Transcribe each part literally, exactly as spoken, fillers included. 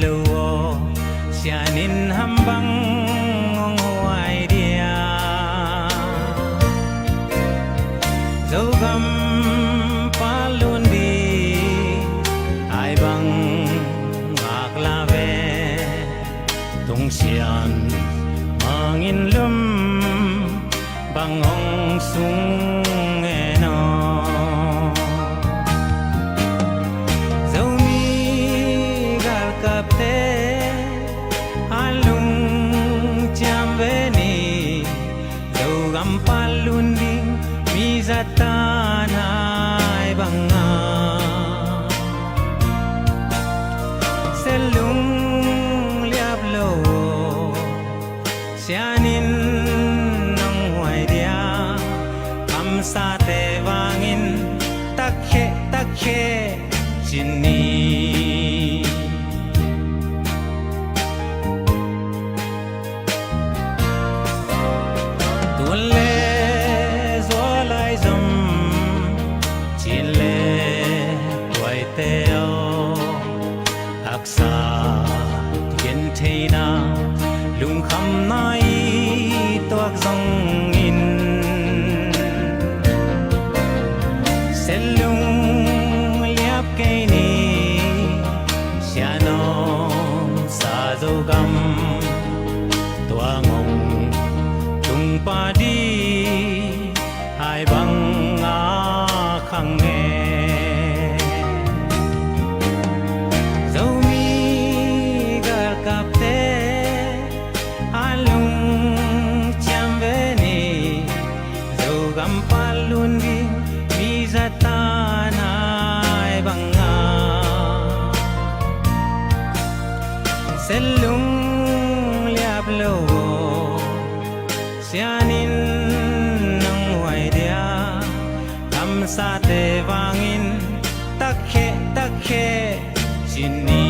lo aw, sianin ham bang hong huai dia? Zogam palun di ai bang ngak la ve. Tungsian mangin lum bang hong sung e no. Zomi galkapte a lungciam ve ni. Zogam palun ding mi zatan ai banga. Selung liap lo sianin nong huai dia. Kamsate vangin takhe takhe cin ni. Tun le zualai zom cin le tuaite aw, haksa gentheina lungkhamna i tuak zongin, selung liap kei ni. Sianom sa Zogam tuang hong tung padi ai banga khang e. Zomi galkapte a lungciam ve ni. Zogam palun ding mi zatan ai banga. Selung liap lo sianin nong huai dia. Kamsate vangin takhe takhe cin ni.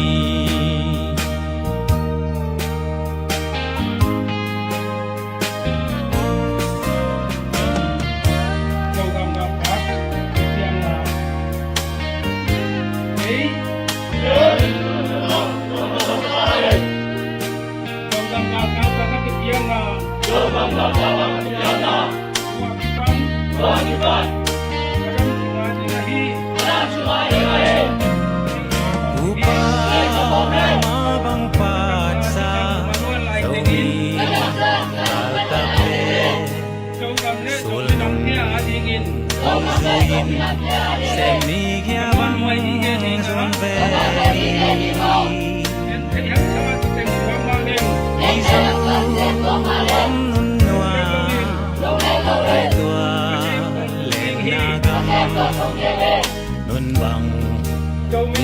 Upa ma bang patsa Zomi galkapte sulnung hong zuiin, sem ni kia bang zun ve. Mizo om nunnuam, tua lenna gam nun bang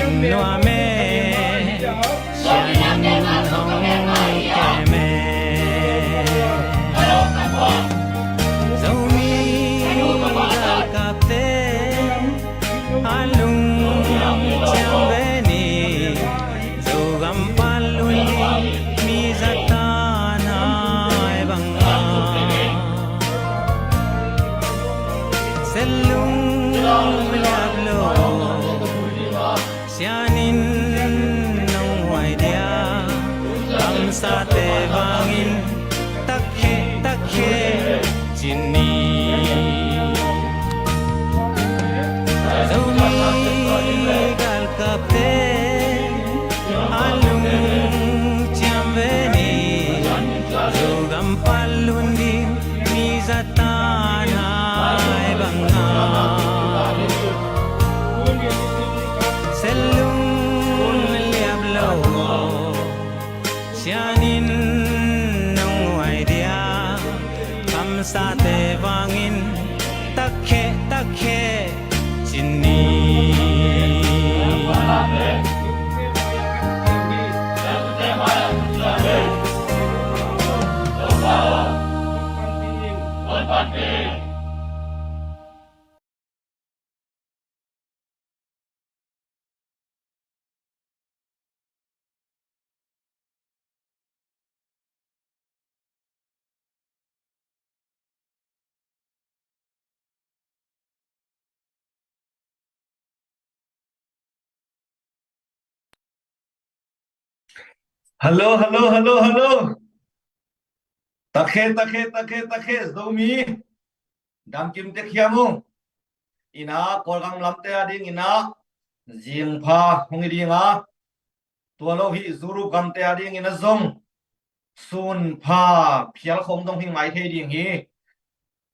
in nuam e. Sianin hong kem e. Zomi galkapte a lungciam ve ni. Zogam palun ding mi zatan ai banga. Selung liap lo sianin nong huai dia. Kamsate vangin takhe takhe cin ni. Zomi galkapte a lungciam ve ni. Zogam palun ding mi zatan ai banga. Selung liap lo sianin nong huai dia. Kamsate vangin takhe takhe cin ni. Hello, hello, hello, hello. Takhe, takhe, takhe, takhe, Zomi. Damkim tek hiam uh. Ina, Kawlgam lamte a ding ina, zingpha hong hi ding a. Tua lo hi Europe gamte a ding ina zong, sunpha phial khong zong hi mai thei ding hi.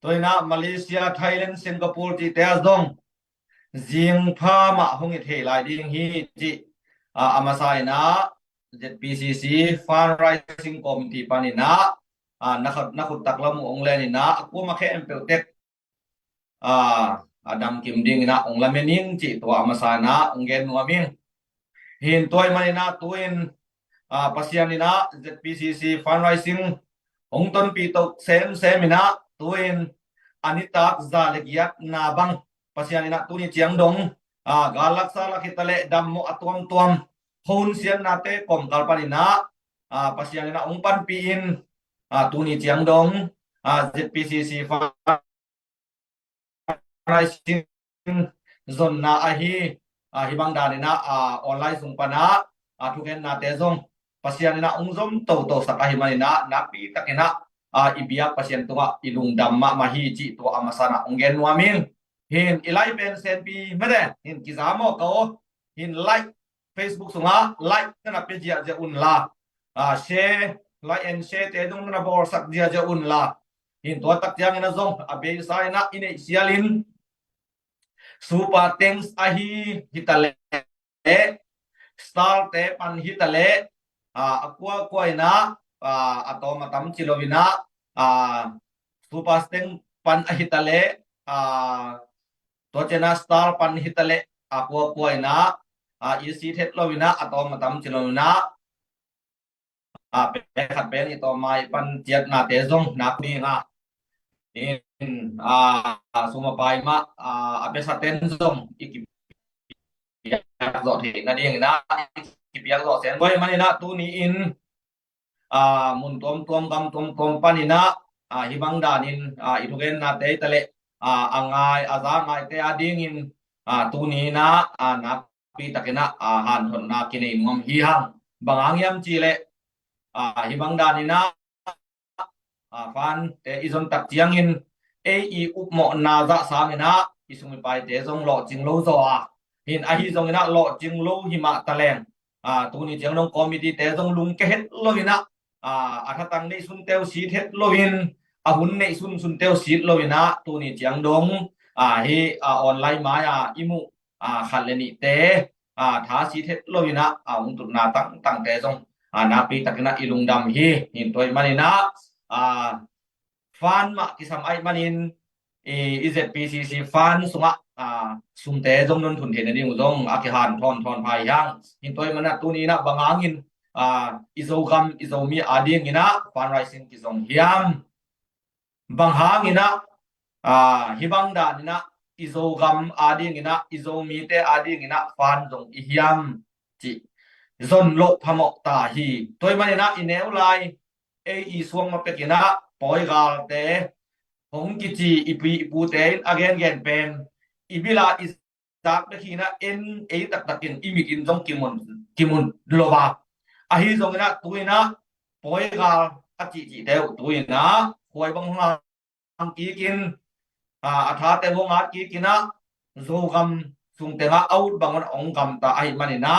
Tua ina Malaysia, Thailand, Singapore cihte a zong zingpha mah hong hi thei lai ding hi cih, a, a masa ina Z P C C Fundraising Committee pan ina, a, na khut, na khut taklam uh hong len ina, a kuama khempeuh tek, a, a damkim ding ina hong lamen ing cih tua a masa ina hong gen nuam ing. Hin tua ahih man ina tu in, a, Pasian ina Z P C C Fundraising hong tonpih to semsem ina tu in a nitak za le giatna bang Pasian ina tuni ciang dong, a, gal laksa lak hi ta leh, dammawh a tuamtuam, hun siatnate kawmkal pan ina, a, Pasian ina hong panpih in, a, tuni ciang dong, a, Z P C C Fundraising zonna ahi, a, hi bang dan ina, a, online sung pan a, a, thugennate zong Pasian ina hong zom toto sak ahih man ina, nakpi tak ina, a, i biak Pasian tungah i lungdam mahmah hi cih tua a masa ina hong gen nuam ing. Hin i like pen senpi mete, hin kiza mawk ka aw. Hin like, Facebook sungah like na na pia ziahziah un la, a, share, like and share te zong na na bawlsak ziahziah un la. Hin tua tak ciang ina zong a beisa ina i neih sial in, Super Thanks ahi hi ta leh, Star te pan hi ta leh, a, a kuakua ina, a, a tawm a tam ci lo ina, a, Super Thanks pan ahi ta leh, a, tua ciang ina Star pan hi ta leh, a kuakua ina, a, i sit het lo ina, a tawm a tam ci lo ina, a, pek khat pen i tawm a i pan ciatnate zong nak ding a. In, a, sum a pai mah, a, a pia sa ten zong i kipiak zawh theihna ding ina, i kipiak zawh sen. Tua ahih man ina tuni in, a, mun tuamtuam, gam tuamtuam pan ina, a, hi bang dan in, a, i thugennate hi ta leh, a, a ngai, a za ngaite a ding in, a, tuni ina, a, nakpi tak ina, a, hanthotna kinei nuam hi hang. Bang hang hiam cih leh, a, hi bang dan ina, a, fund te i zon tak ciang in, ei i upmawhna zah sang ina i sum i paite zong lawhcing lo zaw a. Hin ahi zong ina lawhcing lo hi mah ta leng, a, tuni ciang dong committee te zong lungke het lo ina, a, a thatang neih sunte uh sit het lo in, a hun neih sun sunte uh sit lo ina, tuni ciang dong, a, hi, a, online mai a i muh, a, khat le nihte, a, tha sit het lo ina, a, hong tutna tangtangte zong, a, nakpi tak ina i lungdam hi. Hin tua ahih man ina, a, fund mah kisam ahih man in, i, i Z P C C fund sungah, a, sumte zong nunthun theihna ding uh zong a kihanthawn thawn pha hi hang. Hin tua ahih man ina tuni ina bang hang in, a, i Zogam, i Zomi a ding ina fundraising kizong hiam? Bang hang ina, a, hi bang dan ina i Zogam a ding ina, i Zomite a ding ina fund zong i hiam cih zon loh phamawh ta hi. Tua ahih man ina i neu lai, ei i suang ma pek ina pawi galte hong kici i pi i pute in a gengen pen i bil a i zak bek hi ina, en ei taktak in i mit in zong kimun, kimun lo a. Ahi zong ina tu ina pawi gal a cihcihte uh tu ina khuai bang hong hang kik in, a, a thate hong at kik ina, Zogam sung tengah a ut bang un hong gamta ahih man ina,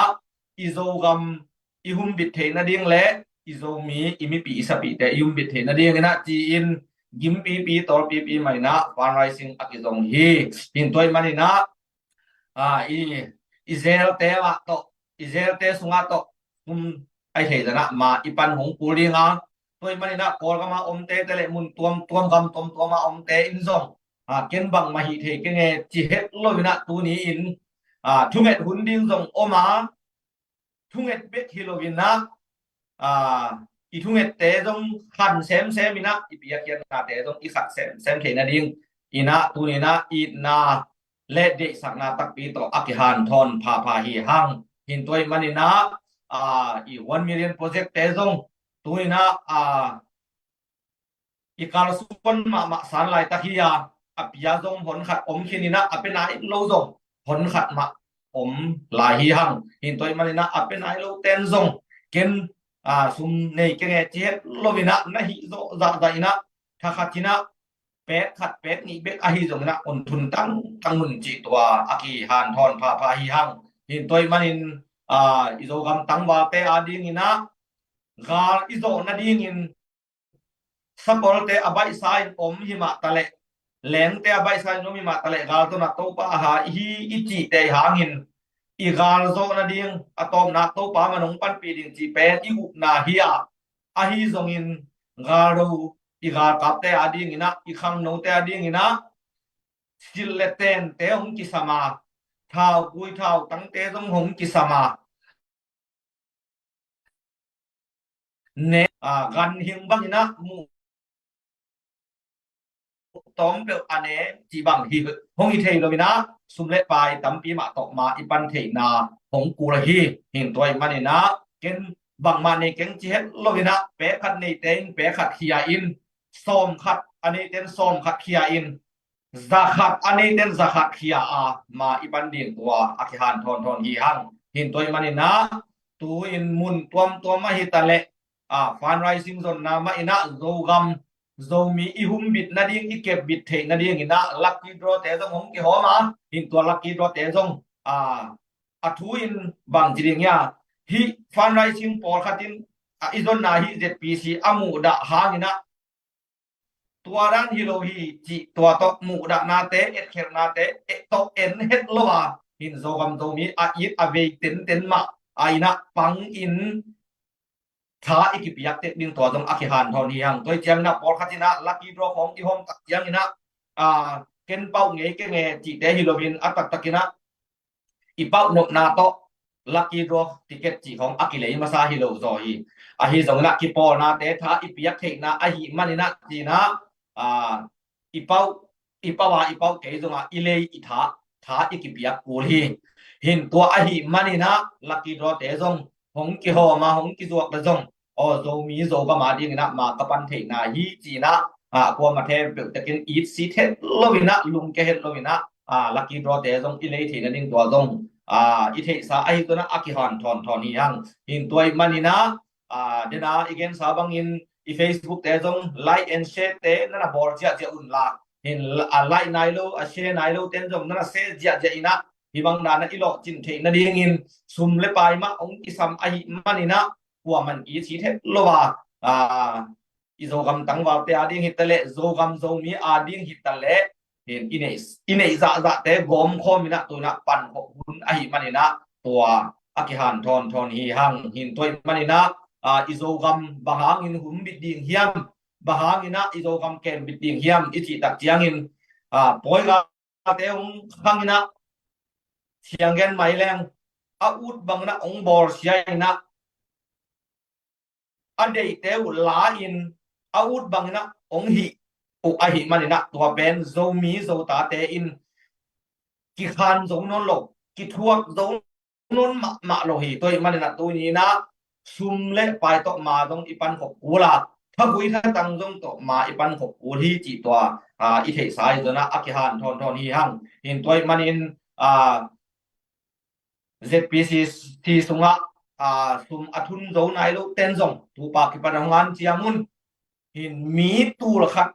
i Zogam i humbit theihna ding le i Zomi i mipi i sapihte i humbit theihna ding ina ci-in gimpipi tawlpipi mah ina fundraising a kizong hi. Hin tua ahih man ina, a, i, i zelte ah tawh, i zelte sungah tawh, um, ai thei zan ah ma i pan hong kul ding a. Tua ahih man ina Kawlgam a omte te le mun tuamtuam, gam tuamtuam a omte in zong, a, ken bangmah hi thei keng e ci het lo ina tuni in, a, thunget hun ding zong om a, thunget bek hi lo ina, a, i thungette zong khan semsem ina, i piakkhiatnate zong i khat semsem theihna ding ina tuni ina itna le deihsakna takpi tawh a kihanthawn phapha hi hang. Hin tua ahih man ina, a, i one million project te zong tu ina, a, i kalsuan mahmah san laitak hi a, a pia zong hon khat om khin ina, a pia nai lo zong hon khat mah om lai hi hang. Hin tua ahih man ina a pia nai lo ten zong ken, a, sum nei kei nge ci het lo in ah, na hih zawh zahzah in ah, tha khat in ah, pek khat pek nih bek ahi zongin ah, hong thun tangtang un cih tua a kihanthawn phapha hi hang. Hi tua ahih manin, a, i Zogam tangvalte adingin ah, gal i zawh nadingin, sapolte a baihsa in om hi mah taleh, lengte a baihsa in om hi mah taleh, galzawhna Topa a ha i hi i cihte hangin, i gal zawh nading a tawpna Topa man hong panpih ding cih pen i upna hi a, ahi zongin, galdo, i galkapte adingin ah, i khangnote adingin ah, silh le tente hong kisam a, thaupui thautangte zong hong kisam a, ne, a, ganhing bangin ah muh tawm peuh a ne cih bang hi, hong hi thei lo in ah, sum le pai tampi mah tawh ma i pan theihna hong kul hi. Hi tua ahih manin ah, ken bangmah nei keng ci het lo in ah, pek khat neite in pek khat khia in, sawm khat a neite in sawm khat khia in, za khat a neite in za khat khia a, ma i pan ding tua a kihanthawn thawn hi hang. Hi tua ahih manin ah, tu-in mun tuamtuam ahi taleh, a, fundraising zonna mah in ah, Zogam, Zomi i humbit nading, i kepbit theih nadingin ah, lucky drawte zong hong kihawm a, hi tua lucky drawte zong, a, a thu in bang ci ding hiam, hih fundraising pawlkhat in, a, i zonna hih Z P C a muhdah hangin ah, tua dan hi lo hi cih tua tawh muhdahnate, etkhelhnate, eh, tawh en het lo a, hi Zogam Zomi a it a vei tenten mah a in ah pang in, tha i kipiak tek ding tua zong a kihanthawn hi hang. Tua ciangin ah pawlkhat in ah lucky draw khawng i hawm tak ciangin ah, a, ken pauh ngei kei nge cihte hi lo in, a taktak in ah i pauh nopna tawh lucky draw ticket cih khawng a kilei masa hi lo zaw hi. Ahi zongin ah kipawlnate tha i piak theihna ahih manin ah ci-in ah, a, i pauh, i pauh a, i pauh kei zong a, i lei i tha, tha i kipiak kul hi. Hi tua ahih manin ah lucky drawte zong hong kihawm a, hong kizuak le zong, aw, Zomi Zogam adingin ah ma ka pan theihna hi ci-in ah, a, kuamah thei peuh takin it sit het lo in ah, lungke het lo in ah, a, lucky drawte zong i lei theih nading tua zong, a, i theihsa ahi zongin ah a kihanthawn thawn hi hang. Hi tua ahih manin ah, a, den a i gensa bangin i Facebook te zong like and share te na na bawl ziahziah un la. Hi, a, like nai lo, a, share nai lo ten zong na na share ziahziah in ah, hih bang dan a i lawhcin theih nadingin, sum le pai mah hong kisam ahih manin ah, kuamah in it sit het lo a, a, i Zogam tangvalte ading hi taleh, Zogam Zomi ading hi taleh, hi, i neih, i neih zahzahte gawm khawm in ah, tu-in ah pankhop hun ahih manin ah, tua a kihanthawn thawn hi hang. Hi tua ahih manin ah, a, i Zogam bang hangin humbit ding hiam, bang hangin ah i Zogam kembit ding hiam i cih tak ciangin, a, pawi galte hong khang in ah, siang gen mai leng, a ut bangin ah hong bawlsia in ah, a deihte uh la-in, a ut bangin ah hong hih uh ahih manin ah, tua pen Zomi Zotate in kikhan zo nawn lo, kithuak zo nawn mahmah lo hi. Tua ahih manin ah tuni in ah, sum le pai tawh ma zong i pankhop kul a, thagui thatang zong tawh ma i pankhop kul hi cih tua, a, i theihsa ahi zongin ah a kihanthawn thawn hi hang. Hi tua ahih manin, a, Z P C C sungah, a, sum a thun zo nai lo ten zong, tu pa kipan a hong hanciam un. Hi, mi tul khat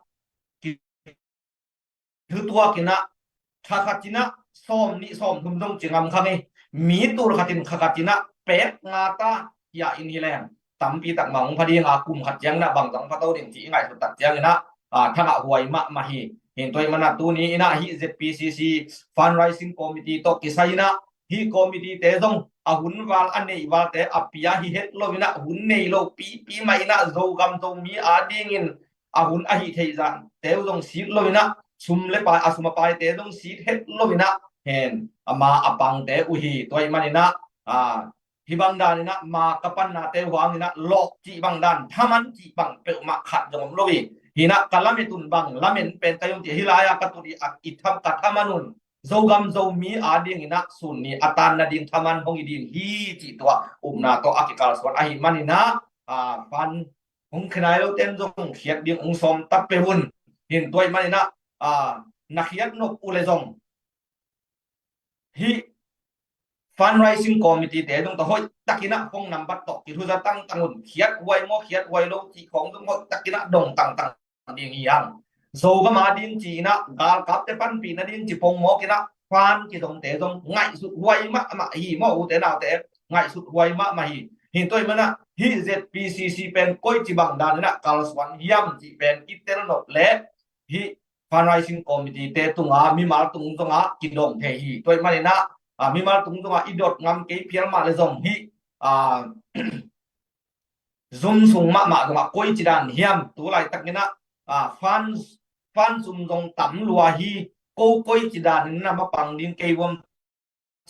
kithutuak in ah, kha khat in ah sawm nih sawm thum zong ci ngam kha ngei. Mi tul khat in kha khat in ah pek nga ta, hia in hi leng, tampi tak mah hong pha ding a, kum khat ciangin ah bang zong pha to ding cih i ngaihsut tak ciangin ah, a, thangah huai mahmah hi. Hi tua ahih manin ah tuni in ah hih Z P C C fundraising committee tawh kisai in ah, hih committee te zong a hun val a neih valte a pia hi het lo in ah, hun nei lo pipi mah in ah, Zogam Zomi adingin a hun a hih theih zahte uh zong sit lo in ah, sum le pai, a sum a paite zong sit het lo in ah, hen, ama a pangte uh hi. Tua ahih manin ah, a, hih bang dan in ah ma ka pannate uh hangin ah lawh cih bang dan, thaman cih bang peuhmah khat zong om lo hi. Hi in ah ka lamet un bang, lamet pen ka hi un, ci a, hih lai-a ka tut i, a, i tham, ka thaman un, Zogam Zomi adingin ah sun ni a tan nading thaman hong hi ding hi cih tua upna tawh a kikalsuan ahih manin ah, a, fund hong khia nai lo ten zong khiat ding hong sawm ta peuh un. Hi tua ahih manin ah, a, na khiat nop uh leh zong, hih fundraising committee te zong tawh hoih takin ah phone number tawh kithuza tangtang un, khiat huai maw khiat huai lo cih khawng zong hoih takin ah dong tangtang ding hi hang. Zogam a ding ci-in ah galkapte panpih nading ci pongmawk in ah fund kizongte zong ngaihsut huai mahmah hi maw, ute naute, ngaihsut huai mahmah hi. Hi tua ahih manin ah hih Z P C C pen koici bang danin ah kalsuan hiam cih pen i tel nop leh hih fundraising committee te tungah mimal tung zongah kidong thei hi. Tua ahih manin ah, ah, mimal tung zongah i dot ngam kei phial mah leh zong hih, ah, Zoom sung mahmah zongah koici dan hiam, tu laitakin ah, ah, fund, fund sum zong tam lua hi, ko koici danin ah mapang ding kei vuam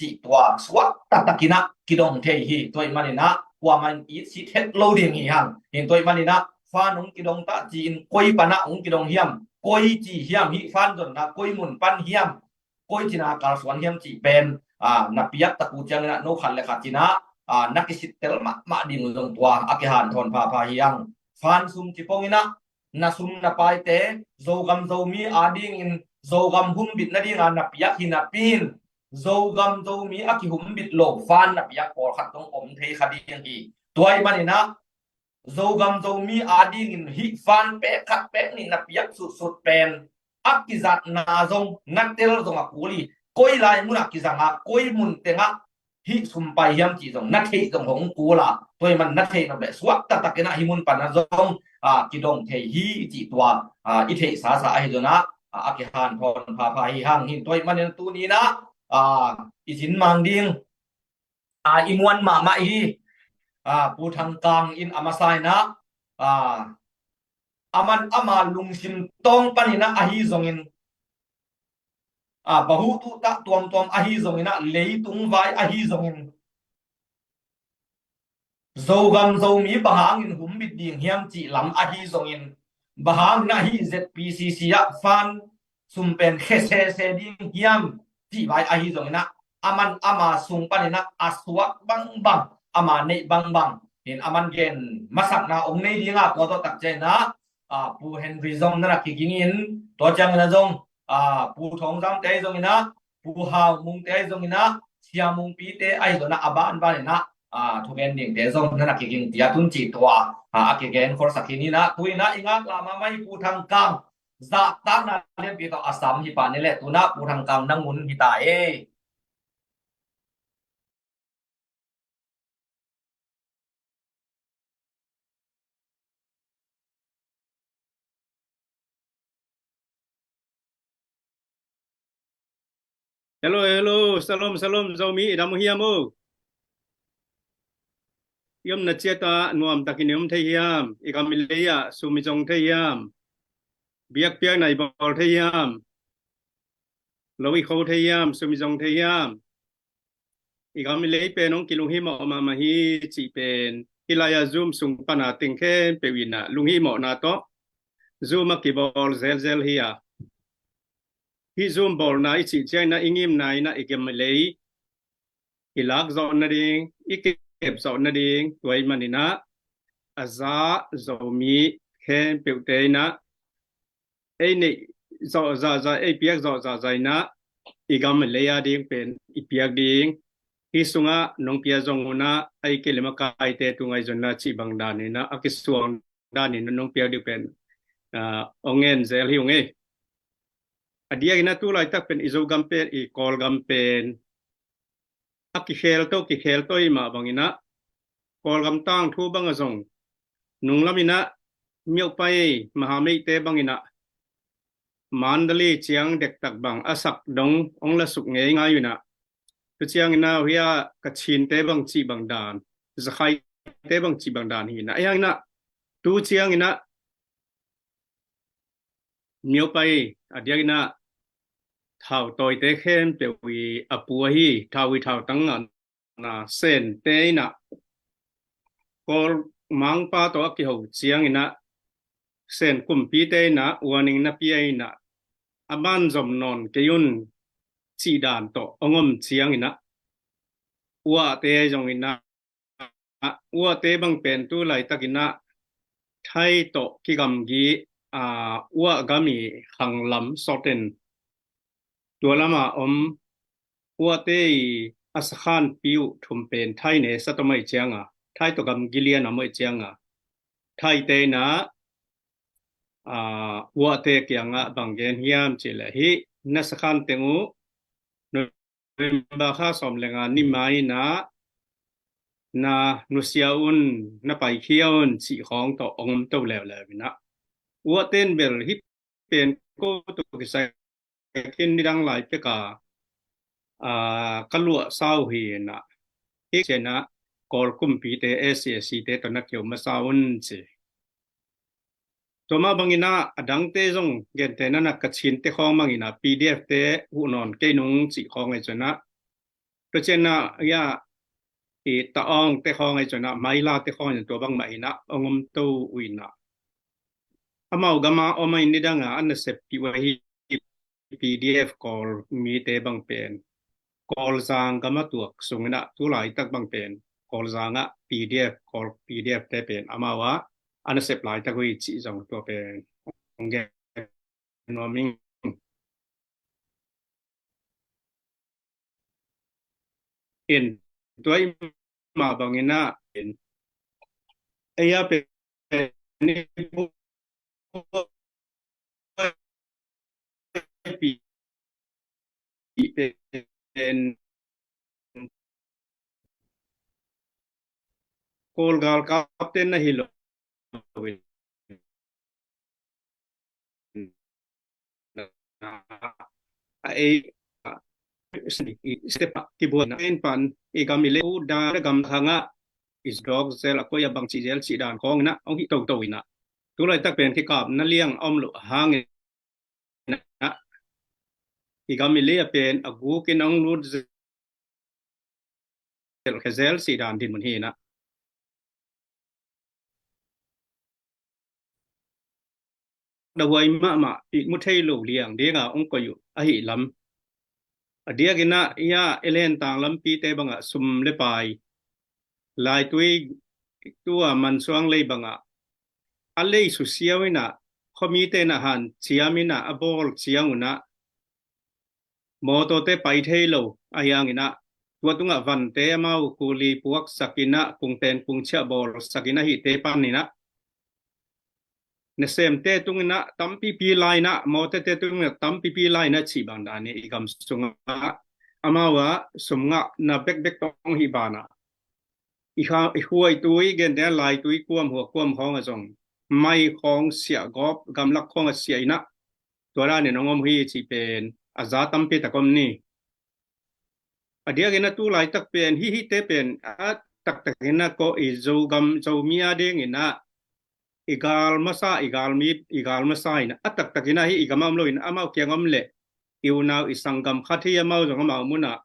cih tua suak taktakin ah kidong thei hi. Tua ahih manin ah kuamah in itsit het lo ding hi hang. Hi tua ahih manin ah fund hong kidong ta ci-in koi pan ah hong kidong hiam, koici hiam, hih fund zonna koi mun pan hiam, koici na kalsuan hiam cih pen, ah, na piak tak uh ciangin ah no khat le khat in ah, ah, na kisittel mahmah ding uh zong tua a kihanthawn phapha hi hang. Fund sum ci pongin ah na sum na paite Zogam Zomi a dingin Zogam humbit nadinga na piak hi napi in, Zogam Zomi a kihumbit lo fund na piak pawlkhat zong om thei kha ding hi. Tua ahih manin ah Zogam Zomi a dingin hih fund pek khat pek nih na piak sutsut pen a kizatna zong na tel zong a kul hi. Koi lai munah kizang a, koi mun tengah hih sum pai hiam cih zong na theih zong hong kul a, tua ahih man na theih nop leh suak taktakin ah hih mun pan ah zong, ah, kidong thei hi cih tua, ah, i theihsa sa ahi zongin ah, ah, a kihanthawn phapha hi hang. Hi tua ahih manin tuni in ah, ah, i zin mang ding, ah, i muan mahmah hi. Ah, Pu Thang Kang in a masa in ah, ah, aman ama lungsim tawng panin ah ahi zongin, ah, bahututa tuamtuam ahi zongin ah, leitung vai ahi zongin, Zogam Zomi bang hangin humbit ding hiam cih lam ahi zongin, bang hangin ah hih Z P C C ah fund sum pen khe sese ding hiam cih vai ahi zongin ah, aman ama sung panin ah a suak bangbang, ama neih bangbang, hi in aman gen masakna hong nei ding a, tua tawh tak ciangin ah, ah, Pu Henry zong na na kiging in, tua ciangin ah zong, ah, Pu Thawng Zam te ahi zongin ah, Pu Hau Mung te ahi zongin ah, Sia Mung Pi te ahi zongin ah, a banbanin ah, ah, thugen dingte zong na na kiging tia tun cih tua, ah, a kigen khol sak hi in ah, tu in ah i ngaklah mahmah hi Pu Thang Kang, zahtakna lianpi tawh a sam hi pah ni leh, tu in ah Pu Thang Kang na ngun hi ta ei. Hello, hello, shalom, shalom, Zomi, i dam uh hiam o? I omna ciat ah nuam takin i om thei hiam? I gam i lei ah sum i zong thei hiam? Biakpiakna i bawl thei hiam? Lo i kho thei hiam? Sum i zong thei hiam? I gam i lei pen hong kilunghimawh mahmah hi cih pen hih lai-ah Zoom sung pana teng khempeuh in ah lunghimawhna tawh Zoom a kibawl zelzel hi a, hih Zoom bawlna i cih ciangin ah i ngimna in ah i gam i lei i lak zawh nading, i kep zawh nading, tua ahih manin ah a za Zomi khempeuhte in ah ei neih zawh zahzah, ei piak zawh zahzah in ah i gam i lei a ding pen i piak ding. Hih sungah nong pia zong un ah, ahih kei leh makaite tungah i zonna cih bang danin ah, a kisuang danin ah nong piak ding pen, ah, hong ngen zel hi ung ei. A diakin ah tu laitak pen i Zogam pen, i Kawlgam pen a kikhel to, kikhel to i mah bangin ah, Kawlgam tangthu bangah zong nunglam in ah, Myopai, Mahameite bangin ah Mandalay ciang dektak bang a sak dong hong la suk ngeingai uh in ah, tu ciangin ah hih a Kachinte bang cih bang dan, Zakhaite bang cih bang dan hi in ah, ahi hangin ah tu ciangin ah Myopai, a diakin ah thautawite khempeuh i a pu ahi, thau i thautang ngahna Sente in ah, Kawl mangpa tawh a kiho ciangin ah Sen kumpite in ah warning na pia in ah, a man zom nawn kei un cih dan tawh hong om ciangin ah, uahte zongin ah, uahte bang pen tu laitakin ah Thai tawh kigamgi, ah, uah gam i khanglam sawt in, tua lamah om uahte i a sakhanpi uh thum pen Thai ne sa tawh mah i cianga, Thai tawh gam gilian a mah i cianga, Thaite inah, aa, uahte kiangah bang gen hiam cih leh hih na sakhan teng uh November kha sawm le nga ni mai inah na nusia un, na paikhia un cih khawng tawh hong om to leuleu inah, uahte in bel hih pen ko tawh kisai khin nidang lai peka, aa, ka luahsa uh hi inah, hih cianah Kawl kumpite, SAC te tawh na kiom masa un ci. Tua mah bang inah a dangte zong gente nanah Kachinte khawng bang inah PDF te huh nawn kei nung cih khawng ahi cianah, tua cianah ia i Taawngte khawng ahi cianah, Mailate khawng ahi cianah, tua bang mah inah hong om to uh inah, amau gama om a, i nidanga a naseppih uh ahi PDF Kawl mite bang pen Kawlzang gama tuak sung inah, tu laitak bang pen Kawlzangah PDF, Kawl PDF te pen amau ah a nasep laitak uh hi cih zong tua pen hong gen nuam ing. In tua i mah bang inah in, ei a pen i buaipi pen Kawl galkapte na hi lo in, a ei step a kibuan a en pan i gam i lei u dan a gam hangah i dawk zel a, koi a bang cih zel cih dan khawng inah hong hi toto inah, tu laitak pen kikapna liang a om loh hangin ah, i gam i lei a pen a gukin hong lut zelkhe zel cih dan dinmun hi inah, dahuai mahmah, i mu thei lo liang dinga hong koih uh ahi lam. A diak inah ia Elentang lampite bangah sum le pai, laitui tua Mansuang lei bangah a lei susiau inah, khuamite inah hanciam inah a bawl ciang unah, mawtawte pai thei lo ahi hang inah, tua tungah vante amau kuli puaksak inah, kungten kungciah bawlsak inah, hihte pan inah, nasemte tung inah tampipi lai inah, mawtawte tung inah tampipi lai inah cih bang dan i gam sungah amau ah sum ngahna bekbek tawh hong hi banah, i kha, i huaitui gente, laitui kuam, hua kuam khawng a zong mai khawng siah gawp, gamlak khawng a siah inah, tua danin hong om hi cih pen a za tampi tak om ni. A diak inah tu laitak pen hih, hihte pen a taktak inah ko i Zogam, Zomi a ding inah i gal masa, i gal mi, i gal masa inah, a taktak inah hih i gam a om lo inah, amau kiang om leh i unau i sanggam khat hi, amau zong amau munah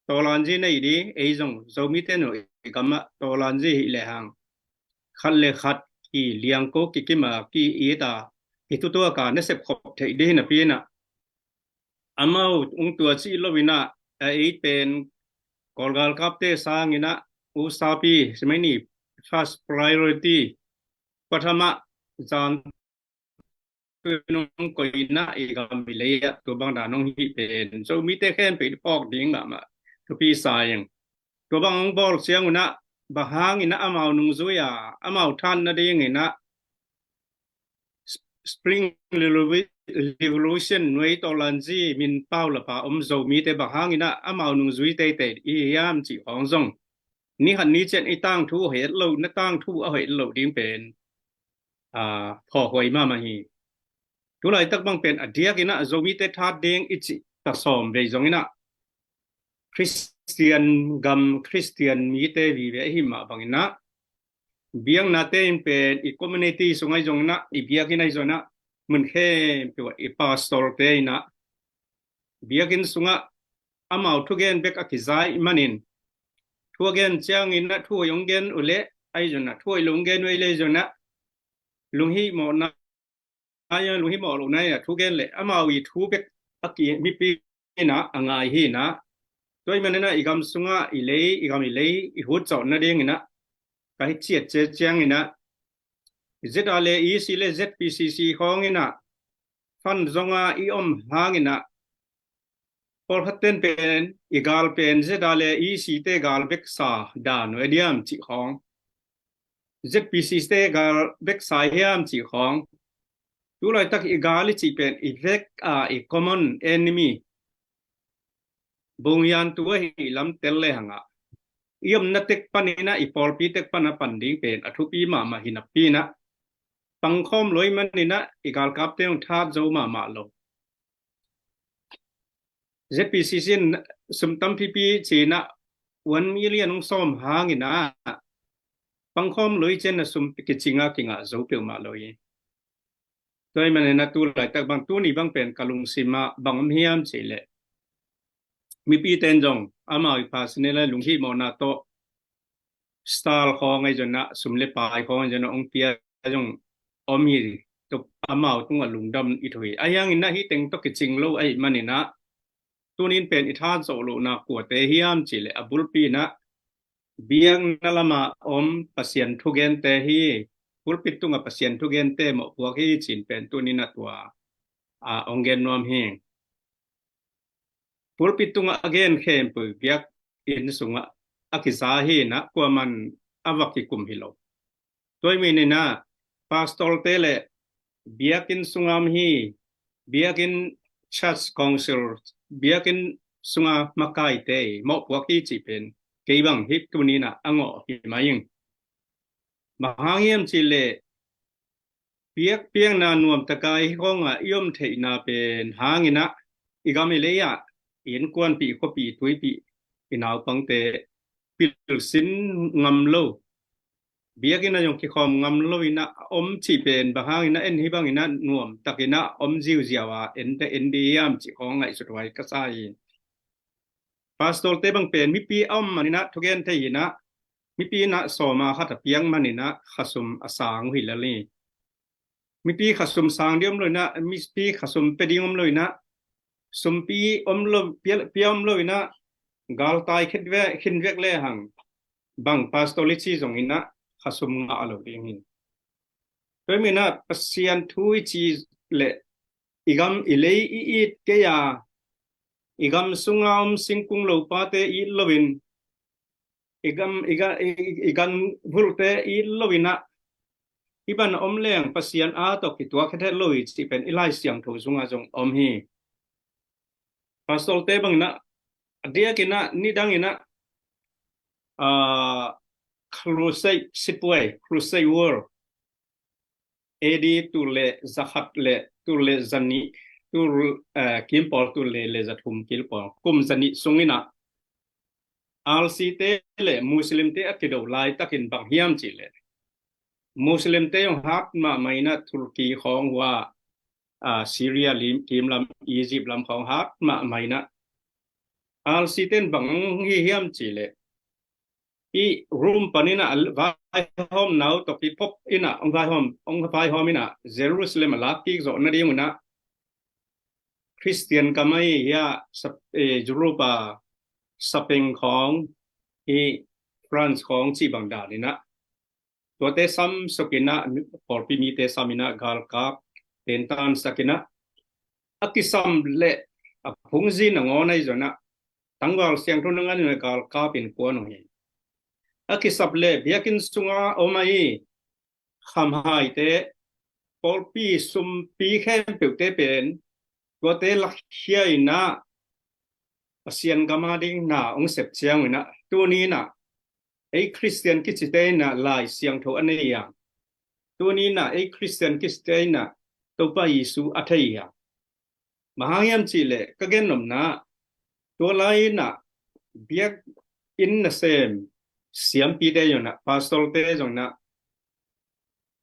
tawlanzi nei ding, ei zong Zomite nu i gamah tawlanzi hi lehang khat le khat ki liangko kikima ki ita, i tutuaka nasep khop theih ding hi napi inah, amau ung tua cih lo inah, a ei pen Kawl galkapte sang inah, usapi simaini, first priority, pathama zan tu nung koih inah i gam i lei ah tua bang dan hong hih pen Zomite khempeuh i phawk ding mahmah thupi sa ing. Tua bang hong bawl ciang unah, bang hang inah amau nungzui a, amau than nading inah Spring Revolution nuai tawlanzi min pau lapa om Zomite bang hang inah amau nungzui teitei i hiam cih hong zong ni khat ni cian i tangthu a hoih lo, na tangthu a hoih lo ding pen, aa, phawkhuai mahmah hi. Tu laitak bang pen a diak inah Zomite that ding i cih ta sawm vei zong inah Khristian gam, Khristian mite vive ahi mah bang inah, biaknate in pen i community sungah i zong inah, i biakinn ah i zong inah, mun khempeuh ah i pastorte inah biakinn sungah amau thugen bek a kizai manin, thu a gen ciang inah thu hoih hong gen uh leh ahi zong inah, thu hoih lo hong gen uh leh ahi zong inah, lunghimawhna a, lunghimawh lohna a thugen leh amau i thu bek a ki, mipi inah a ngai hi inah. Tua ahih man inah i gam sungah i lei, i gam i lei i hutcawh nading inah ka hi ciat ciat ciang inah, ZRA le EC le ZPCC khawng inah fund zonga i om hang inah Pawlkhat ten pen i gal pen Z R le E C te gal beksa dan uh a diam cih khawng, Z P C C te gal beksa hiam cih khawng, tu laitak i gal i cih pen i vek a i common enemy, bungyan tu ahi lam tel le hangah i omna tek paninah, i pawlpi tek pana pan ding pen a thupi mahmah hi napi inah, pangkhawm lo i maninah i galkapte hong that zo mahmah lo. Z P C C in sum tampipi cinah one million hong sawm hanginah pangkhawm lo i cin a sum kicinga kingah zo peuhmah lo hi. Tua i maninah tu laitak bang tuni bang pen ka lungsimah bang om hiam cih leh, mipi ten zong amau i pha sine lai lunghihmawhna tawh star khawng ahi zonah, sum le pai khawng ahi zonah hong pia zong om hi. Tuk amau tungah lungdam i thu hi. Ahi hanginah hih teng tawh kicing lo ahi maninah, tunin pen i tha zawh lohna kuate hiam cih leh a bulpi inah biakna lama om Pasian thugente hi. Pulpit tungah Pasian thugente mawhpuak hi cin pen tuninah tua a hong gen nuam hi. Pulpit tungah a gen khempeuh biakinn sungah a kiza hi inah kuaman a va kikum hi lo. Tua i maninah pastorte le biakinn sunga om hi, biakinn, church council, biakinn sunga makaite mawhpuak hi cih pen kei bang hih tuninah a ngawh hi mai ing. Bang hang hiam cih leh biakpiakna nuamtaka i khawngah i om theihna pen hanginah i gam i lei-ah i innkuanpih, i khuapih, i tuipih, i naupangte pilsin ngam lo, biakinn ah zong kikhawm ngam lo inah om cih pen bang hanginah en hih banginah nuamtakinah om ziauziau a en te en dih hiam cih khawng ngaihsut huai ka sa hi. Pastorte bang pen mipi a om maninah thugen thei inah, mipi inah sawma khat a piak maninah khasum a sang uh hi lel hi. Mipi khasum sang ding om lo inah, mipi khasum pe ding om lo inah, sumpi om lo, pia, pia om lo inah, galtai khin vek, khin vek le hang bang pastor i ci zong inah khasum ngah lo ding hi. Tua i maninah Pasian thu i ci leh i gam i lei i it kei a, i gam sunga om singkung lopate it loin, i gam, i ga, i, i gan vulte it lo inah, i ban om leng Pasian a tawh kituak het het lo hi cih pen i Lai Siangtho sungah zong om hi. Pastorte bang inah a diak inah nidang inah, ah, crusade, sipuai, crusade war, A D tul le zakhat le tul le zanih, tul, eh, kimpawl tul le le zathum kimpawl kum zanih sung inah R C te le Muslim te a kido laitakin bang hiam cih leh, Muslim te hong hat mahmah inah Turkey khawng hua, ah, Syria lim, kim lam, Egypt lam khawng hat mahmah inah R C ten bang hi hiam cih leh, i Rome paninah a vaihawm nau tawh kiphop inah hong vaihawm, hong vaihawm inah Jerusalem a lak kik zawh nading unah Khristian gam ahi hiah Sap-, eh, Europe a Spain khawng, i France khawng cih bang dan inah tuate sam suk inah, pawlpi mite sam inah galkap tentan sak inah, a kisam le a phungzi nangawn ahi zonah tangval siangtho nangawn inah galkap in kuan uh hi. A kisap le biakinn sunga om ahi khamhaite, pawlpi sumpi khempeuhte pen tuate lakhia inah Pasian gam a ding na hong sep ciang inah, tuni inah ei Khristian kicite inah Lai Siangtho a nei a, tuni inah ei Khristian kicite inah Topa Jesu a thei a. Bang hang hiam cih leh ka gen nopna, tua lai inah biakinn nasem siampite zong inah, pastorte zong inah,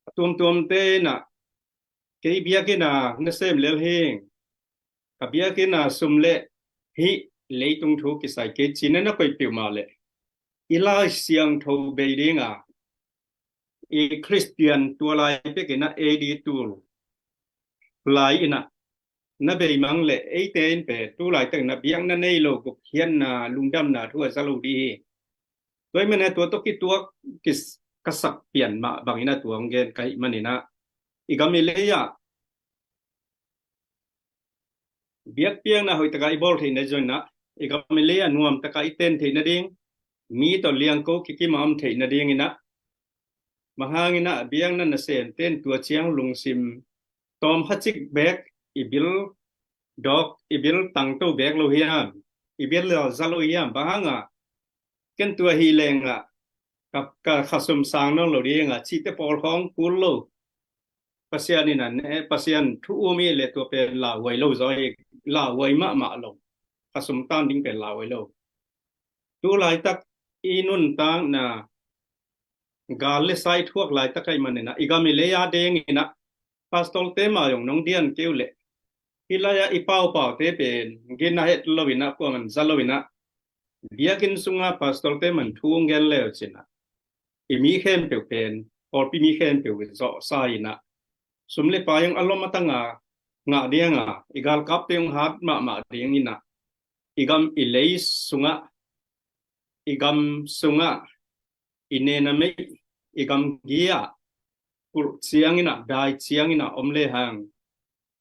a tuamtuamte inah, kei biakinn a nasem lel hing, ka biakinn a sum le hih leitung thu kisai kei cih na na koih peuhmah leh, i Lai Siangtho bei ding a, i Khristian tua lai pek inah A D tul lai inah na bei mang leh eite in pen tu laitak inah biakna nei lo, gupkhiatna, lungdamna thu a za lo dih hi. Tua i manin tua tawh kituak kis-, ka sak pian mah bang inah tua hong gen ka hih manin ah, i gam i lei ah biakpiakna hoih takah i bawl theih nading zong inah, i gam i lei ah nuam takah i ten theih nading, mi tawh liangko kikim a om theih nading inah, bang hang inah biakna nasemte in tua ciang lungsim tawm kha cik beek i bil dawk, i bil tangto beek lo hiam, i bil za lo hiam, bang hang a ken tua hi leng ah ka, ka khasum sang nawn lo ding a cihte pawl khawng kul lo. Pasian in a ne, Pasian thu um i le tua pen lauhuai lo zaw hi, lauhuai mahmah lo. Khasum tan ding pen lauhuai lo. Tu laitak i nuntakna gal le sa i thuak laitak ahih man inah, i gam i lei a ding inah, pastorte mah zong nong dian kei uh leh, hih lai-ah i paupaute pen gina het lo inah, kuaman za lo inah, biakinn sungah pastorte man thu hong gen le uh cinah, i mi khempeuh pen, pawlpi mi khempeuh zawhsa inah, sum le pai hong a lom a tang a ngah ding a, i galkapte hong hat mahmah ding inah, i gam i lei sungah, i gam sungah, i nena meih, i gamgi ah kulh ciang inah, dai ciang inah om le hang,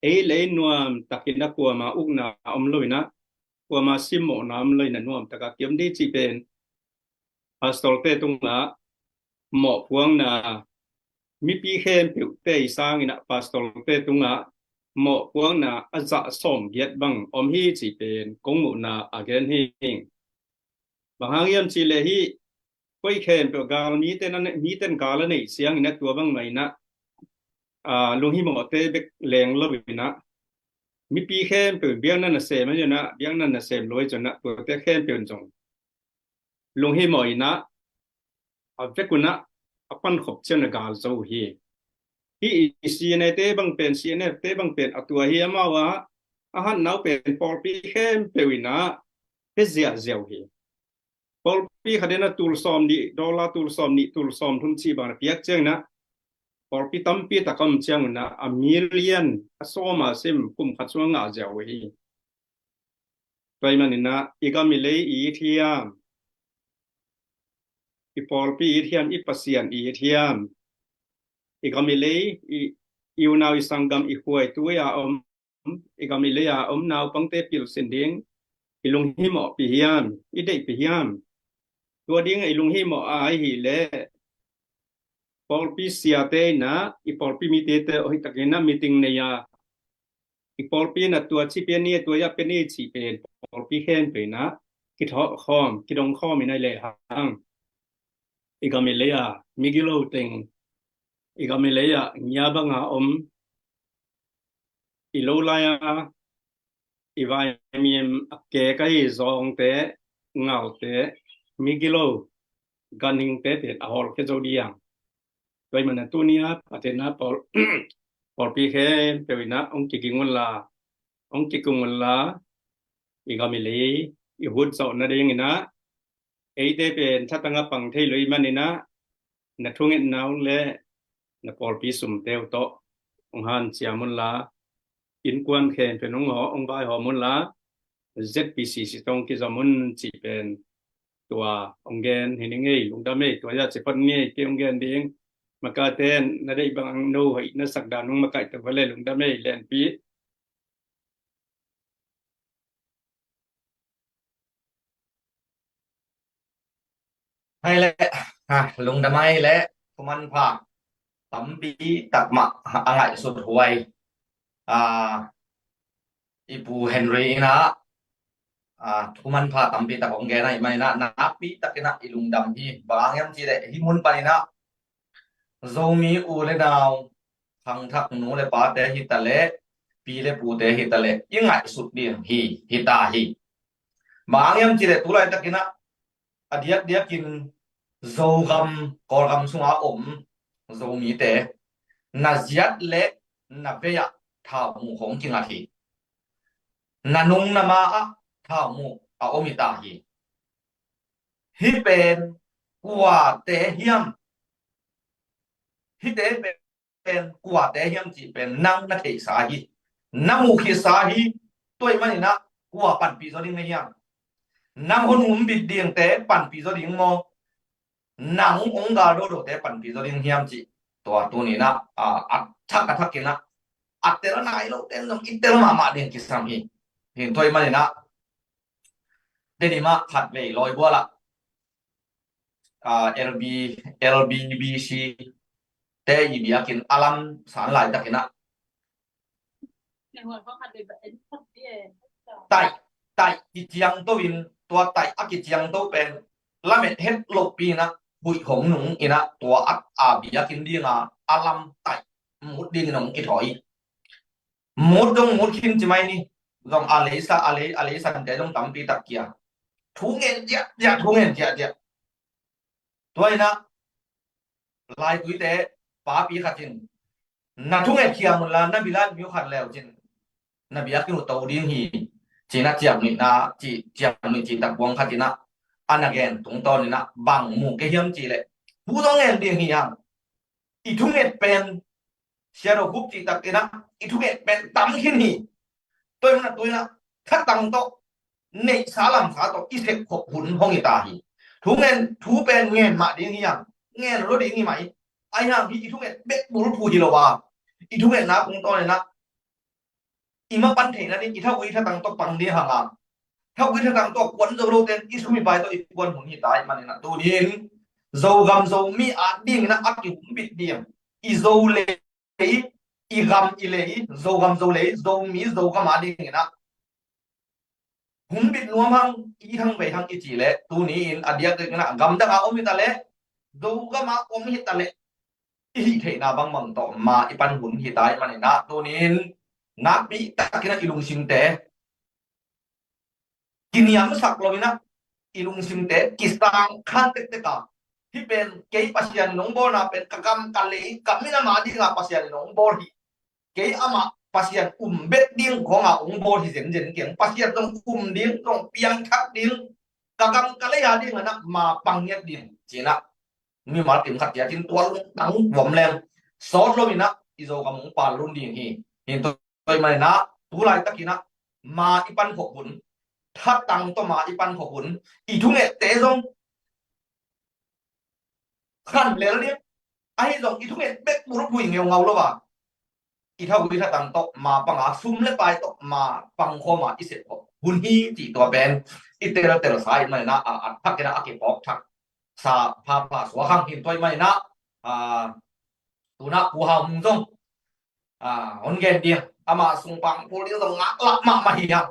ei le ei nuam tak inah, kuama ukna om lo inah, kuama simmawhna om lo inah, nuam takah kiom ding cih pen pastorte tungah mawhpuakna, mipi khempeuhte i sang inah pastorte tungah mawhpuakna a zah sawmgiat bang om hi cih pen kong muhna a gen hi. Bang hang hiam cih leh hih koi khempeuh gal mite in a ne-, mite in gal a neih ciang inah, tua bangmah inah, aa, lunghimawhte bek leng lo inah, mipi khempeuh, biakna nasem a inah, biakna nasem lo a inah, tuate khempeuh in zong lunghimawh inah, a vek un ah a pankhop ciang a gal zo uh hi. Hih i C N A te bang pen, C N F te bang pen a tua hi, amau ah a hatna uh pen pawlpi khempeuh inah pia ziahziah uh hi. Pawlpi khat inah tul sawmnih, dollar tul sawmnih, tul sawmthum cih bang a piak ciang inah, pawlpi tampi tak om ciang un ah a million, a sawm a sim kum khat sung a ngah ziau uh hi. Tua ahih man inah i gam i lei i it hiam? I pawlpi i it hiam? I Pasian i it hiam? I gam i lei, i, i unau i sanggam, i khuaitui a om, i gam i lei a om naupangte pilsin ding i lunghimawhpih hiam, i deihpih hiam? Tua ding i lunghimawh a ahih leh, pawlpi siate inah, i pawlpi mite te hoih tak inah meeting nei a, i pawlpi inah tua ci pia ni, tua zah pia ni cih pen pawlpi khempeuh inah kithawh khawm, kidong khawm inah i lehang, i gam i lei a migilo teng, i gam i lei a ngia banga om, i lo lai-a i vaimim a kek ahi zawngte, ngalte, migilo, ganhingte pen a hawlkhia zo ding. Tua ahih man a tuni-a Pasian a pawl, pawlpi khempeuh inah hong kiging unla, hong kikung unla, i gam i lei i hutzawh nading inah, eite pen thatang a pang thei lo ahih man inah, na thungetna uh le na pawlpi sumte uh tawh hong hanciam unla, innkuan khempeuh in hong haw, hong vaihawm unla, Z P C C tawh hong kizom un cih pen tua hong gen hi ning ei. Lungdam ei. Tua zah ci phot ning ei, kei hong gen ding. Makaite in na deih bang no hoih na sak dan hong makaih ta va le. Lungdam ei, Lenpi. Hai le, ha, lungdam ei le, thuman pha tampi tak mah a ngaihsut huai, a, i Pu Henry inah, a, thuman pha tampi tak hong gen ahih man inah, nakpi tak inah i lungdam hi. Bang hang hiam cih leh hih mun pan inah Zomi u le nau, khangthak nu le pate hi ta leh, pi le pute hi ta leh, i ngaihsut ding hi, hi ta hi. Bang hang hiam cih leh tu laitak inah a diakdiakin Zogam, Kawlgam sunga om Zomite na ziat le na vei ah thau mu hong kingat hi. Na nung na ma ah thau mu a om hi ta hi. Hih pen kuate hiam? Hihte pen kuate hiam cih pen nang na theihsa hi. Na muh khitsa hi. Tua ahih man inah kua panpih zaw ding na hiam? Nang hong humbit dingte panpih zaw ding maw? Nang hong gal dodote panpih zaw ding hiam cih tua tuni inah, a, a thak a thak inah a tel a nai lote in zong i tel mahmah ding kisam hi. Hin tua ahih manin ah, Tedim ah khat vei lawi bual ah, ah, L B, L B B C te i biakinn a lam san laitakin ah, taih, taih kiciangto in, tua taih a kiciangto pen lamet het lohpi in ah, huih hong nung in ah, tua a, a biakinn ding a, a lam taih mut dingin hong kithawi. Mut dong mut khin ci mai ni. Zong a leisa, a lei, a leisante zong tampi tak kia. Thu ngen ciahciah, thu ngen ciahciah. Tua in ah, laituite papi khat in, na thunget khiam un la, na bilat miu khat leu cin, na biakinn uh to ding hi, ci-in ah ciamnuihna, ci, ciamnuih cih tak buang khat in ah, a na gen tungtawn in ah, bang mu kei hiam cih leh, thu zong ngen ding hi hang. I thunget pen, Sia Dawk Hup cih tak in ah, i thunget pen tam khin hi. Tua ahih manin ah, tu in ah, thatang tawh, neihsa lamsa tawh i sep khop hun hong hi ta hi. Thu ngen, thu pen ngen mah ding hi hang, ngen lo ding hi mah hi. Ahih hang hih i thunget bek bulphuh hi lo a, i thungetna tungtawn in ah, i mapan theihna ding, i thagui thatang tawh pang ding hang a, thagui thatang tawh kuan zo lote in i sum i pai tawh i kuan hun hi ta ahih manin ah, tuni in Zogam Zomi a dingin ah a kihumbit ding, i Zo lei, i gam i lei, Zogam Zo lei, Zomi Zogam a dingin ah humbit nuam hang, i thang vei hang i cih leh, tuni in a diakdiakin ah gamdang a om hi ta leh, Zogam a om hi ta leh, i hih theihna bangbang tawh ma i pan hun hi ta ahih manin ah, tuni in nakpi takin ah i lungsimte kiniamsak lo in ah, i lungsimte kisang khan tektek a, hih pen kei Pasian in hong bawlna pen ka gam ka lei, ka minam a ding a Pasian in hong bawl hi. Kei amah Pasian um bet ding khawng a hong bawl hi zenzen keng. Pasian zong um ding, zong piangthak ding, ka gam ka lei a ding in ah ma pang ngiat ding, ci-in ah mimal kim khat ciat in tua lungtang vuam leng sawt lo in ah, i Zogam hong pal lun ding hi. Hin tua ahih manin ah, tu laitakin ah ma i pan khop hun, thatang tawh ma i pan khop hun, i thungette zong khan lel ding, ahi zong i thunget bek bulphuh ngeungau lo a, i thagui thatang tawh ma pang a, sum le pai tawh ma pang khawm a i sep khop hun hi cih tua pen i teltel sa ahih manin ah, a, a thakin ah a kiphawk thak sa phapha suak hang. Hin tua ahih manin ah, a, tu in ah Pu Hau Mung zong, a, hong gen ding, ama sung pang pul ding zong ngaklah mahmah hi hang.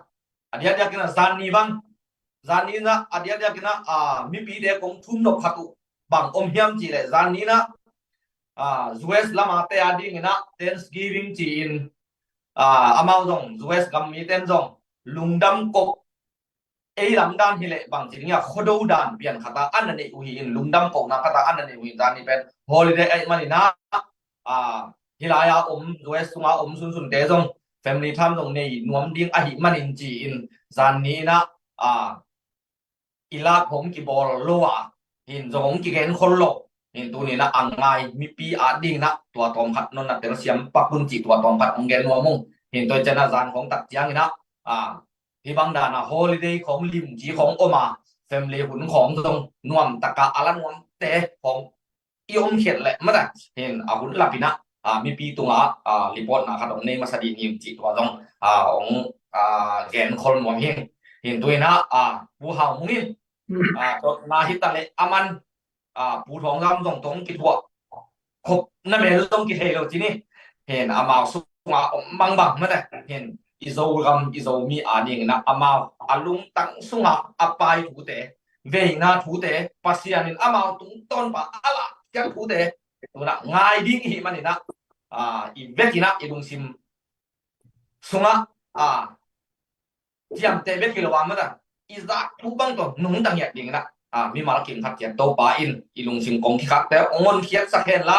A diakdiakin ah zan ni bang, zan ni in ah a diakdiakin ah, a, mipite kong thum nop khat uh bang om hiam cih leh, zan ni in ah, a, U S lam a te a dingin ah Thanksgiving ci-in, a, amau zong, U S gam mite in zong lungdam kop, ei lam dan hi leh bang ci ding a, Khuado dan pian khat a a na neih uh hi in, lungdam kohna khat a a na neih uh hi in, zan ni pen holiday ahih manin ah, a, hih lai a om, U S sung a om sunsunte zong family time zong nei nuam ding ahih manin ci-in, zan ni in ah, a, i lak hong kibawl lo a, hin zong hong kigen khol lo. Hin tuni in ah a ngai mipi a dingin ah tua tawm khat nong na telsiam pak un cih tua tawm khat hong gen nuam ung. Hin tua ciang ah zan khawng tak ciangin ah, a, hih bang dan a holiday khawng limci khawng om a, family hun khawng zong nuam tak a a la nuamte khawng i om khiat leh mata, hin a hun lap in ah, a, mipi tungah, a, report na khat hong nei masa ding hi cih tua zong, a, hong, a, gen khol nuam hi. Hin tu in ah, a, Pu Hau Mung in, a, dotna hi ta leh aman, a, Pu Thawng Zam zong tawh kithuah khop na mel zong kithei lo ci ni. Hin amau sungah om bangbang mate, hin i Zogam, i Zomi a dingin ah amau a lungtang sungah a pai thute, veina thute, Pasian in amau tungtawn pan a lahkhiat thute tu in ah ngai ding i hih manin ah, a, i vekin ah i lungsim sungah, a, ciamteh bek hi lo a mata, i zak thu bang tawh nungta ngiat dingin ah, a, mimal kim khat ciat Topa in i lungsim kong kikhakte hong honkhiatsak hen la,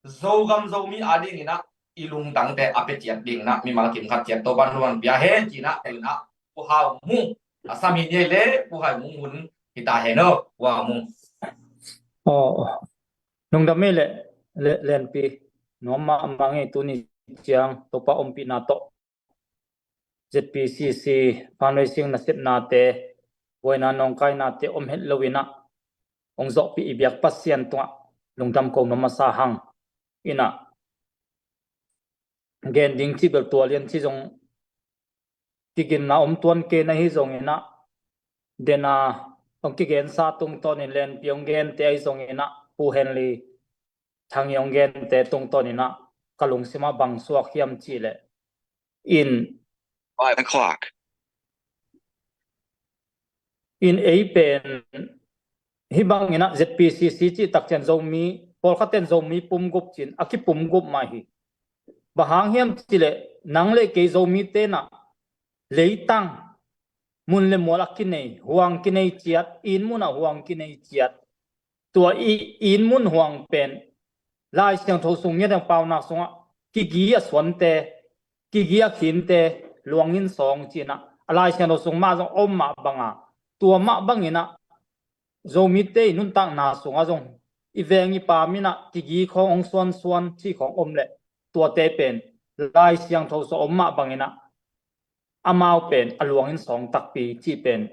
Zogam Zomi a dingin ah i lungtangte a pia ciat dingin ah mimal kim khat ciat Topa in hong pia hen ci-in ah, tu in ah Pu Hau Mung a sam hi ni le, Pu Hau Mung hun hi ta hen aw, Pu Hau Mung. Aw, aw. Lungdam hi le, le, Lenpi, nuam mahmah ing ei. Tuni ciang Topa ompihna tawh Z P C C fundraising nasepnate, buaina nawngkainate om het lo in ah hong zawhpih i biak Pasian tungah lungdam ko nuam masa hang. In ah gen ding cih bel tua lian cih zong kiginna om tuan kei na hi zongin ah, dena hong kigensa tungtawnin Lenpi hong gente ahi zongin ah, Pu Henley Thang hong gente tungtawnin ah ka lungsimah bang suak hiam cihleh, in, five o'clock. In ei pen hih bangin ah Z P C C cih takcian Zomi, pawlkhat ten Zomi pumgup cin a kipumgup mah hi. Bang hang hiam cihleh nang le kei Zomi tenah leitang, mun le mual a kinei, huang kinei ciat, inn munah huang kinei ciat. Tua i inn mun huang pen Lai Siangtho sung ngiat dang paunak sungah kigi a suante, kigi a khinte, luangin sawng cinah a Lai Siangtho sung mah zong om mah banga, tua mah banginah Zomite i nuntakna sungah zong i veng i pam inah kigi khawng hong suansuan cih khawng om leh, tuate pen Lai Siangtho sung om mah banginah amau pen a luangin sawng takpi cih pen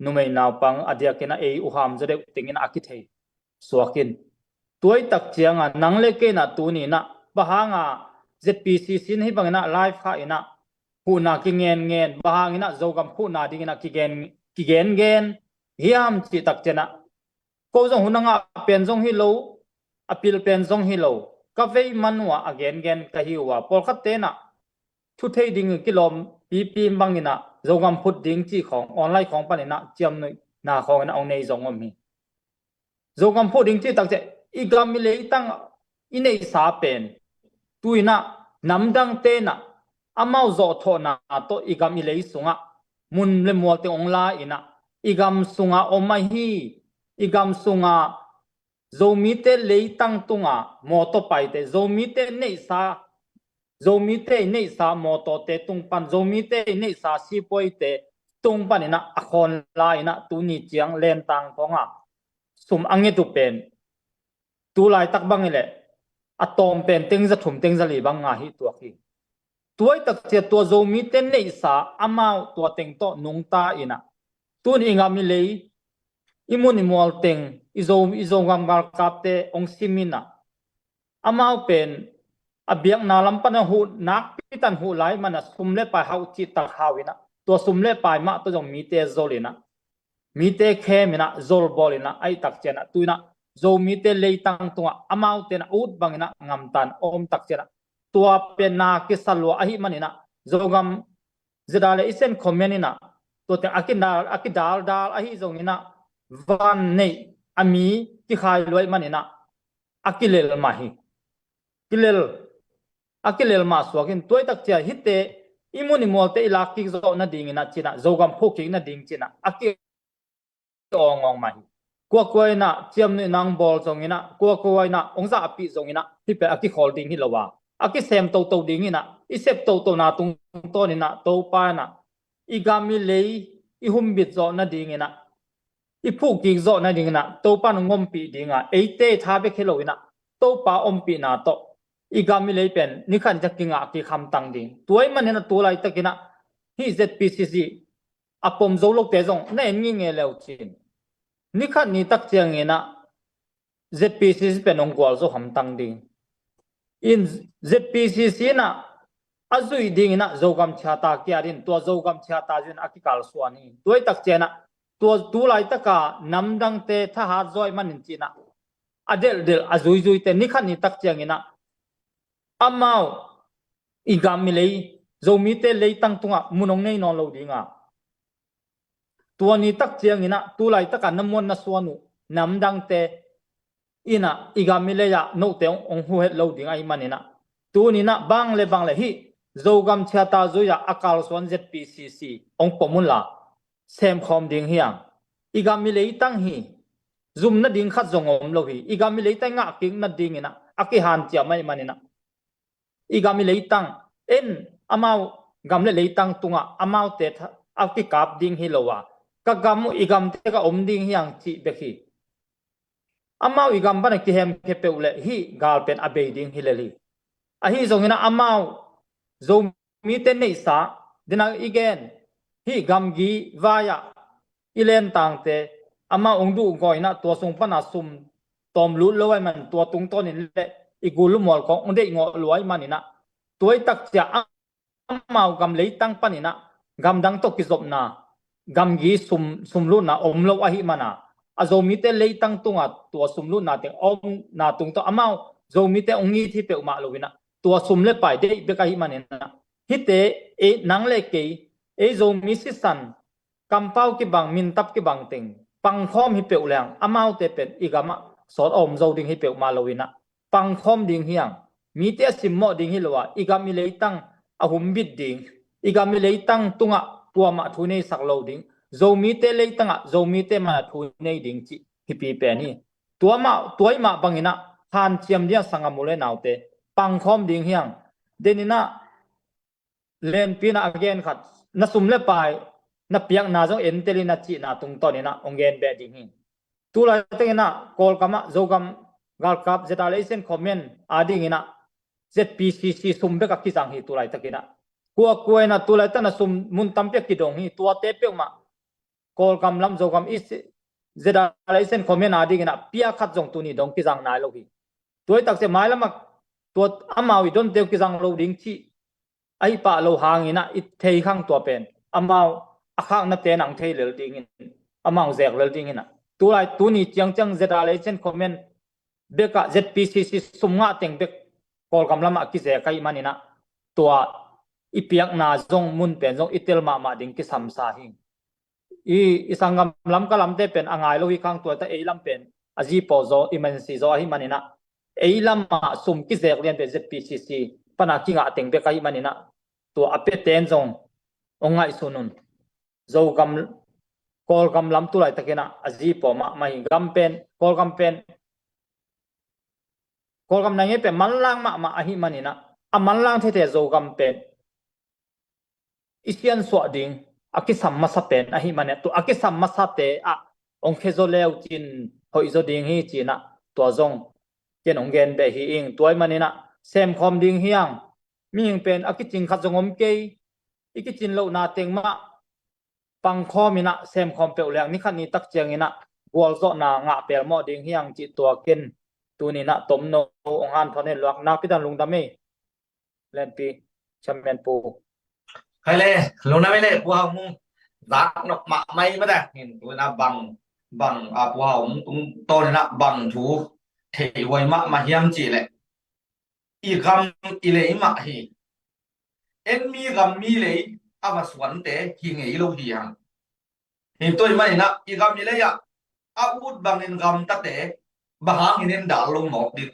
numei naupang a diakinah ei uham zaw deuh tinginah a kithei suakin. Tuaitak cianga nang le keinah tuninah bang hanga Z P C C in hih banginah live kha inah huhna kingenngen, bang hanginah Zogam huhna dinginah kigen, kigengen hiam cih takcianah, ko zong hun a ngah pen zong hi lo, a pil pen zong hi lo, ka vei man uh a a gengen ka hi uh a, pawlkhat tenah thu thei ding kilawm pipi banginah Zogam phut ding cih khawng online khawng paninah ciamnuihna khawng inah hong nei zong om hi. Zogam phut ding cih takciah i gam i leitang i neihsa pen tuinah namdang tenah amau zawhthawhna tawh i gam i lei sungah mun le mual teng hong la inah i gam sunga om ahi, i gam sunga Zomite leitang tunga mawtaw paite, Zomite neihsa, Zomite i neihsa mawtawte tung pan, Zomite i neihsa sipuaite tung paninah a khawn la inah tuni ciang lentang khawngah sum a nget uh pen tu laitak bangin leh a tawm pen tengza thum tengza li bang nga hi tuak hi. Tuaitak ciah tua Zomite neihsa amau tua teng tawh nungta inah tun i gam i lei, i mun i mual teng i Zo, i Zogam galkapte hong sim inah amau pen a biakna lam pana huh nakpi tan huh lai manah sum le pai hauh cih tak hau inah tua sum le pai mah tawh zong mite zol inah mite khem inah zolbawl inah ahi takcianah tuinah Zomite leitang tungah amaute'n a ut banginah ngamtan om takcianah tua pen na kisa lua ahi maninah Zogam zeda le i sen comment inah tua teng a kidal, a kidaldal ahi zonginah van neih a mi kikhai luai maninah a kilel mah hi. Kilel, a kilel mah suakin tuaitak cia hite i mun i mualte i lak kik zawh nadinginah cinah Zogam phuh kik nading cinah a ki awngawng mah hi. Kuakua inah ciamnuih nang bawl zonginah kuakua inah hong zahpih zonginah hih pen a kikhawl ding hi lo a, a kisem toto dinginah i sep totona tungtawninah Topa inah i gam i lei i humbit zawh nadinginah i phuhkik zawh nadinginah Topa in hong ompih dinga eite tha bek hi loinah Topa ompihna tawh i gam i lei pen nikhat ciah kingah kik hamtang ding. Tua ahih maninah tu laitakinah hih Z P C C a pom zo lote zong na en ngingei leu cin nikhat ni tak cianginah Z P C C pen hong gual zo hamtang ding. In Z P C C inah a zuih dinginah Zogam Charter kiat in tua Zogam Charter zuih in a kikalsuan hi. Tuaitak cianah tua tu laitaka namdangte thahat zaw ahih manin cinah a delhdelh a zuizuite nikhat ni tak cianginah amau i gam i lei Zomite leitang tungah mun hong nei nawn lo dinga tua ni tak cianginah tu laitaka na muan na suan uh namdangte inah i gam i lei-ah note hong, hong huhet lo ding ahih maninah tuninah bang le bang le hih Zogam Charter zuih-ah a kalsuan Z P C C hong pom unla semkhawm ding hiang. I gam i leitang hi. Zum nading khat zong om lo hi. I gam i leitang i ngahkik nadinginah a kihanciam ahih maninah i gam i leitang en amau gam le leitang tungah amaute a kikap ding hi lo a, ka gam uh i gamte ka om ding hiang cih bek hi. Amau i gam pana kihemkhia peuh leh hih gal pen a bei ding hi lel hi. Ahi zonginah amau Zomite neihsa dena i gen hih gamgi vai-ah i lentangte amau hong duhgawh inah tua sung pana sum tawm lut lo ahih man tua tungtawnin le i gul lumual khawng hong deihgawh lua ahih maninah tuaitak cia amau gam leitang paninah gamdang tawh kizopna, gamgi sum, sumlutna om lo ahih mana, a Zomite leitang tunga tua sumlutna teng omna tung tawh amau Zomite hong it hi peuhmah lo inah, tua sum le pai deih bek ahih maninah, hihte, ei, nang le kei, ei Zomi sisan, kampau kibang, mintap kibang teng pangkhawm hi peuh leng, amaute pen i gamah sawt a om zo ding hi peuhmah lo inah, pangkhawm ding hi hang. Mite a simmawh ding hi lo a, i gam i leitang a humbit ding, i gam i leitang tungah kuamah thu neisak lo ding, Zomite leitangah Zomite mana thu nei ding cih hipi pen hi. Tua mah, tua ih mah banginah hanciam ding a, sanggam u le naute, pangkhawm ding hi hang. Deninah Lenpi inah a gen khat, na sum le pai, na piakna zong entel in a cihna tungtawn inah hong gen beh ding hi. Tulaitakinah Kawlgamah Zogam galkap, ZRA Asian Command adinginah ZPCC sum bek a kizang hi. Tulaitakinah kuakua inah tulaitak na sum mun tampi a kidong hi. Tuate peuhmah Kawlgam lam, Zogam East, ZRA Asian Command adinginah pia khat zong tuni dong kizang nai lo hi. Tua ih takciang mailamah tua amau i donte uh kizang lo ding cih ahi pah lo hanginah i thei khang, tua pen amau a khaknate nang thei lel dingin, amau zek lel dinginah, tulai tuni ciangciang ZRA Asian Command bekah ZPCC sum ngah teng bek Kawlgam lamah a kizek ahih maninah, tua i piakna zong mun pen zong i tel mahmah ding kisamsa hi. I, i sanggam Lamka lamte pen a ngai lo hi khang. Tua ta ei lam pen a zi paw zaw, emergency zaw ahih maninah, ei lamah sum kizek lian pen ZPCC pana kingah teng bek ahih maninah, tua a piaten zong hong ngaihsun un. Zogam, Kawlgam lam tulaitakinah a zi paw mahmah hi. Gam pen, Kawlgam pen, Kawlgam na ngei pen manlang mahmah ahih maninah, a manlang theite Zogam pen i siansuah ding a kisam masa pen ahih maninah, tua a kisam masate ah hong khezaw leu cin hoihzaw ding hi cinah, tua zong ken hong gen beh hi ing. Tua ih maninah semkhawm ding hi hang. Mihing pen a kicing khat zong om kei, i kicin lohna teng mah pangkhawm inah semkhawm peuh leng, nikhat ni takcianginah gualzawhna ngah pelmawh ding hi hang cih tua ken tuninah tomno hong hanthawn hen. Luak nakpi dan lungdam ei. Lenpi, chairman pu. Khai le, lungdam ei le, Pu Hau Mung. Zak nok mahmah ei mata, hin tuinah bang, bang, a, Pu Hau Mung tungtawninah bang thu thei huai mahmah hiam cih leh, i gam i lei mah hi. En mi gam mi lei a va suante hi ngei lo hi hang. Hi tua ih maninah i gam i lei ah a ut bangin gamtate bang hangin en dal lo mawk ding,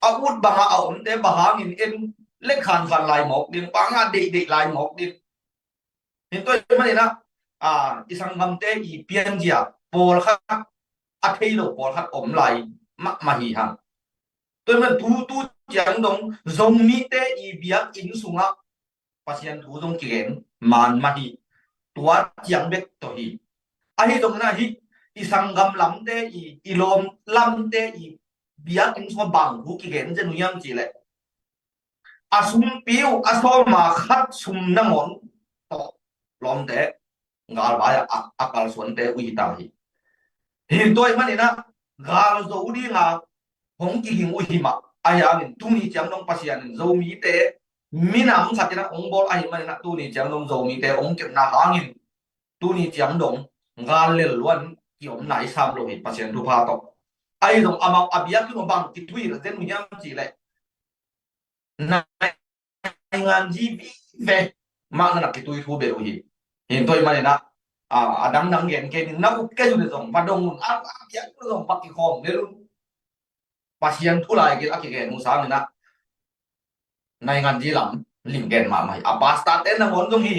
a ut bangah a omte bang hangin en le khankhan lai mawk ding, bang hangah deihdeih lai mawk ding. Hi tua ih maninah, a, i sanggamte i pianzia pawlkhat, a thei lo pawlkhat om lai mahmah hi hang. Tua ih man tu, tu ciang dong Zomite i biakinn sungah Pasian thu zong kigen man mah hi. Tua ciang bek tawh hi. Ahi zongin ah hih i sanggam lamte i, i lawm lamte i biakinn sungah bang thu kigen zen uh hiam cih leh, a sumpi uh a sawma khat sum nangawn tawh lawmte galvai ah a, a kalsuante uh hi ta hi. Hi tua ih maninah gal zo dinga hong kiging uh hi mah. Ahi hangin tuni ciang dong Pasian in Zomite minam khatinah hong bawl ahih maninah tuni ciang dong Zomite hong kepna hangin tuni ciang dong gal lel luan kiom nai sam lo hi, Pasian thupha tawh. Ahi zong amau a biakinn uh bang kitui zen uh hiam cih leh, nainganzi vive mah na kitui thu bel uh hi. Hi tua ih maninah, a, a dangdang gen kei ning, na up kei uh le zong va dong un, a, a biakinn uh zong va kikhawm lel un. Pasian thu lai gil a kigen uh sanginah nainganzi lam lim gen mahmah hi. A pastorte nangawn zong hi,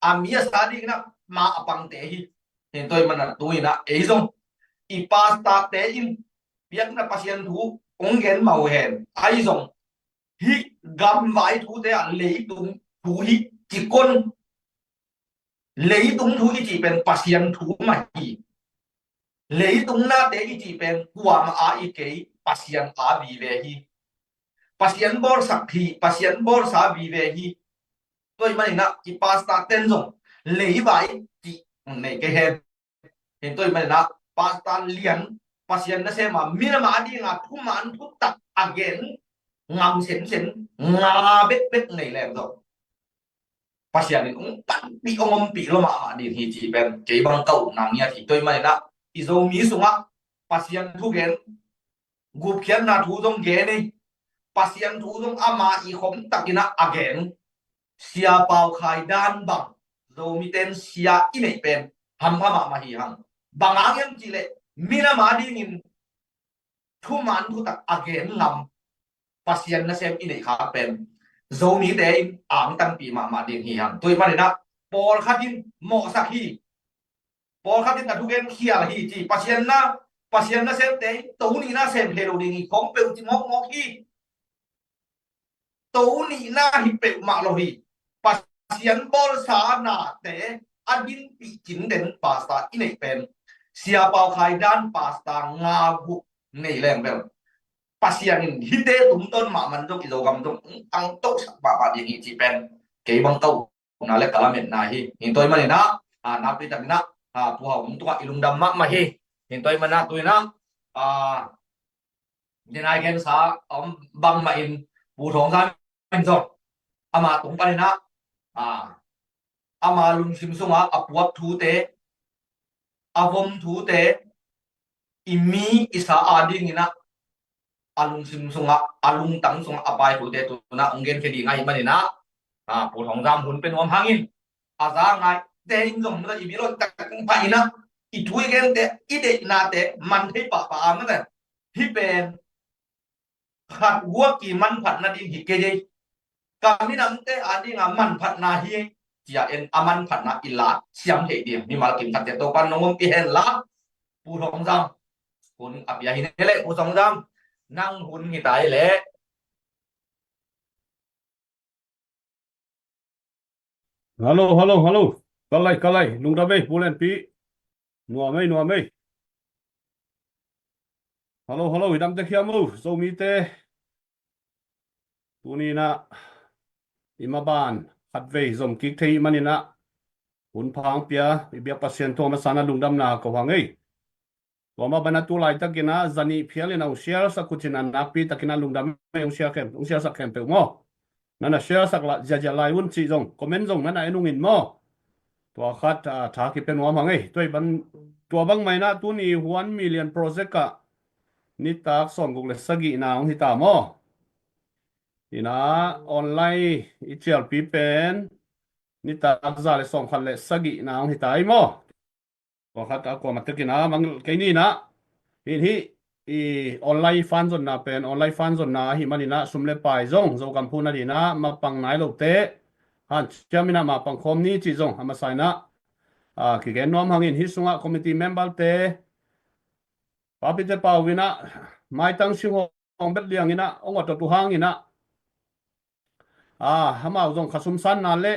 a mi a sa dinginah ma a pangte hi. Hi tua ih maninah tuinah ei zong i pastorte in biakna Pasian thu hong gen mah uh hen. Ahi zong hih gamvai thute ah leitung thu hi kikon. Leitung thu i cih pen Pasian thu mah hi. Leitung nate i cih pen kuamah a i kei, Pasian a vive hi. Pasian bawlsak hi, Pasian bawlsa vive hi. Tua ih maninah i pastorten zong leivai cih nei kei hen. Hi tua ih maninah pastor lian, Pasian nasema minam a dinga thuman thutak a gen ngam sensen nga bekbek nei leng zong Pasian in hong panpih, hong ompih lua mahmah ding hi cih pen kei bang ka upna ngiat hi. Tua ahih manin ah i Zomi sungah Pasian thugen, gupkhiatna thu zong gen ei. Pasian thu zong ama i khom takin ah a gen. Sia Pau Khai dan bang Zomite in sia i neih pen hampha mahmah hi hang. Bang hang hiam cih leh minam a dingin thuman thutak a gen ngam Pasian nasem i neih khak pen Zomite in angtanpih mahmah ding hi hang. Tua ahih manin ah pawlkhat in mawhsak hi. Pawlkhat in a thugen khial hi ci. Pasian na, Pasian nasemte in to nihna sem thei lo ding hi, khong peuh ci mawkmawk hi. To nihna hi peuhmah lo hi. Pasian bawlsa nate a dinpih cin den pastor i neih pen Sia Pau Khai dan pastor nga guk nei leng bel Pasian in hihte tungtawn mahmah zong i Zogam zong ang tohsak mahmah ding hi cih pen kei bang ka upna le ka lametna hi. Hi tua ahih manin ah, a, nakpi takin ah, a, Pu Hau Mung tungah i lungdam mahmah hi. Hi tua ahih manin ah tu-in ah, a, denai gensa om bangmah in Pu Thawng Zam in zong ama tung panin ah, a, ama lungsim sungah a puak thute, a vom thute, i mi i sa a dingin ah a lungsim sungah, a lungtang sungah a pai thute tu-in ah hong genkhia ding ahih manin ah, a, Pu Thawng Zam hun pia nuam hangin a za ngaite in zong mah i bil on tak pah in ah i thu i gente, i deihnate man thei pahpah a mah hih pen khat gua kimanphat nading hi kei ei. Ka minamte a dinga manphatna hi ei. Cia en a manphatna i la siam theih ding mimal kim khatte Topa'n nong ompih hen la. Pu Thawng Zam hun a pia hi ne leh, Pu Thawng Zam, nang hun hi ta hi leh. Hello, hello, hello. Ka lai, ka lai. Lungdam ei, Pu Lianpi. Nuam ei, nuam ei. Hello, hello. I dam tek hiam o, Zomite. Tuni-in ah i maban khatvei zom kik thei ahih manin ah hun pha hong pia i biak Pasian thu a masa-in ah lungdamna ko hang ei. Tua mah bangin ah tu laitakin ah zanih phial in ah hong share sak uh cin ah nakpi takin ah lungdam ei, hong share khem, hong share sak khempeuh maw. Na na share sak lah ziahziah lai un cih zong, comment zong na na en ung in maw. Tua khat, a, tha kipia nuam hang ei. Tua bang, tua bang mah in ah tuni one million project ah nitak sawmguk le sagihna hong hi ta maw. In ah online i cialpi pen nitak za le sawmkhat le sagihna hong hi ta ei maw. Tua khat a kuamah tekin ah mang kei ni in ah. Hih, hih i online fund zonna pen, online fund zonna ahih manin ah sum le pai zong Zogam phu nading in ah mapang nai lote hanciam in ah mapang khawm ni cih zong a masa-in ah, a, kigen nuam hangin, hih sungah committee member-te Papite Pau in ah maitang sing hong bet liang in ah hong awt awt uh hangin ah, a, amau zong khasum sanna le,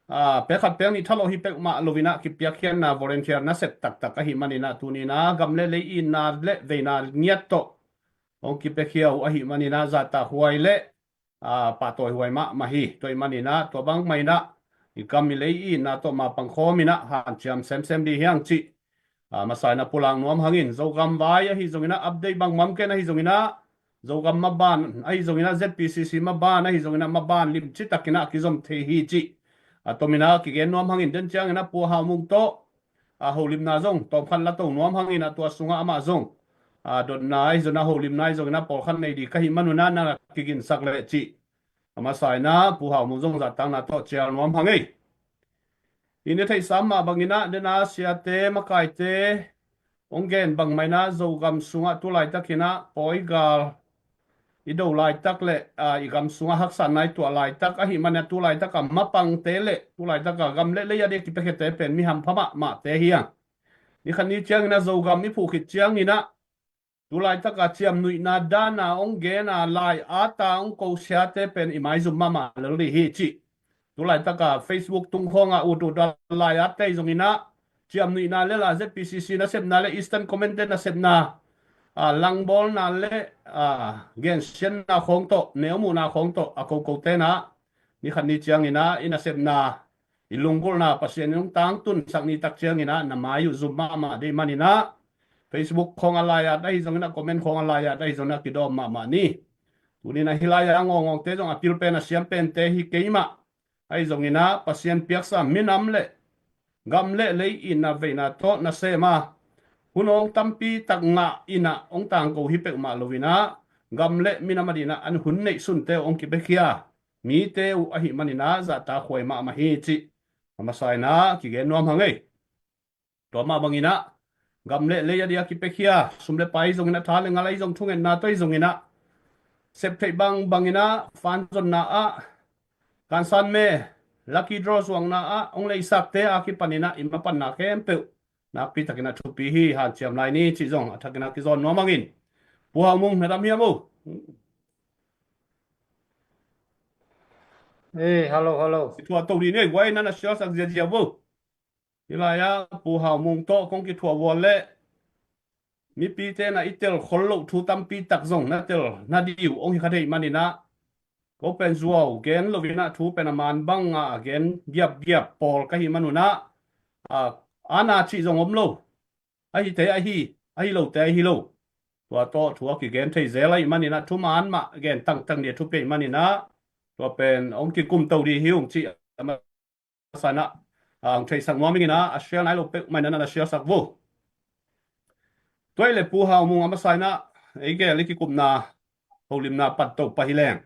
a, pek khat pek nih thalawh hi peuhmah lo-in ah kipiakkhiatna volunteer nasep taktak ahih manin ah tuni-in ah gam le lei itna le veina ngiat tawh hong kipiakhia uh ahih manin ah zahtakhuai le, a, pahtawihuai mahmah hi. Tua ahih manin ah tua bang mah in ah i gam i lei itna tawh mapang khawm in ah hanciam semsem ding hi hang cih, a, masa-in ah pulak nuam hangin, Zogam vai ahi zongin ah, update bangmah om ken ahi zongin ah, Zogam maban ahi zongin ah, Z P C C maban ahi zongin ah, maban limci takin ah kizom thei hi cih a tomin ah kigen nuam hangin, den ciangin ah Pu Hau Mung tawh, a, holimna zong tawmkhat la to nuam hangin ah tua sungah amah zong, a, dotna ahi zongin ah, holimna ahi zongin ah pawlkhat nei ding ka hih manun ah na kiginsak leh cih a masa-in ah Pu Hau Mung zong zahtakna tawh cial nuam hang ei. I na theihsa mah bangin ah, den a siate makaite hong gen bang mah in ah Zogam sungah tu laitakin ah pawigal i do laitak le, a, i gam sungah haksatna i tuah laitak ahih manin ah tu laitak a mapangte le tu laitak a gam le lei a ding kipiakkhiate pen mi hampha mahmahte hi hang. Ni khat ni ciangin ah Zogam i phuh khit ciangin ah tu laitaka ciamnuihna dana hong gena lai-ata hong kosiate pen i maizum mahmah lel ding hi cih. Tu laitaka Facebook tung khawnga ut uh a lai-atte zongin ah ciamnuihna le la Z P C C nasepna le Eastern Command te nasepna, a, langbawlna le, a, gensiatna khawng tawh, neu muhna khawng tawh a kokote na ni khat ni ciangin ah i nasepna, i lunggulhna Pasian in hong tangtunsak ni tak ciangin ah na mai uh zum mahmah ding manin ah Facebook khawng a lai-at ahi zongin ah, comment khawng a lai-at ahi zongin ah kidawm mahmah ni. Tuni-in ah hih lai-a ngawngawngte zong a pil pen a siam pente hi kei mah. Ahi zongin ah Pasian piaksa minam le gam le lei itna veina tawh nasem a, hun hong tampi tak ngah in ah hong tangko hi peuhmah loin ah, gam le minam adingin ah an hun neih sunte uh hong kipiakhia mite uh ahih manin ah zahtakhuai mahmah hi cih a masa in ah kigen nuam hang ei. Tua mah bangin ah gam le lei adingin a kipiakhia sum le pai zongin ah, tha le ngal ahi zong, thungetna tawh ahi zongin ah, sep theih bangbangin ah fanzonna ah, kansan me, lucky draw zuakna ah hong leisakte a kipanin ah i mapanna khempeuh nakpi takin ah thupi hi, hanciam lai ni cih zong a thakin ah kizawn nuam hang in. Pu Hau Mung, na dam hiam uh? Ei, hello, hello. Thuah to dih ni, guai, na na sialsak ziazia uh. Hih lai-ah Pu Hau Mung tawh kong kithuah uh leh mipite na i tel khol loh thu tampi tak zong na tel na ding uh hong hi kha thei manin ah, ko pen zuau gen loin ah thu pen a man bang a gen giapgiap pawl ka hih manun ah, a, ana cih zong om lo. Ahi te ahi, ahi lo te ahi lo. Tua tawh thu a kigen thei zel ahih manin ah, thuman mah gen tangtang ding a thupi ahih manin ah, tua pen hong kikum to ding hi ung cih a masa in ah, a, hong theisak nuam ing in ah, a share nai lo peuhmah in ah na share sak vo. Tua ahih leh Pu Hau Mung, a masa in ah ei gel i kikupna holimna pan to pah hi leng,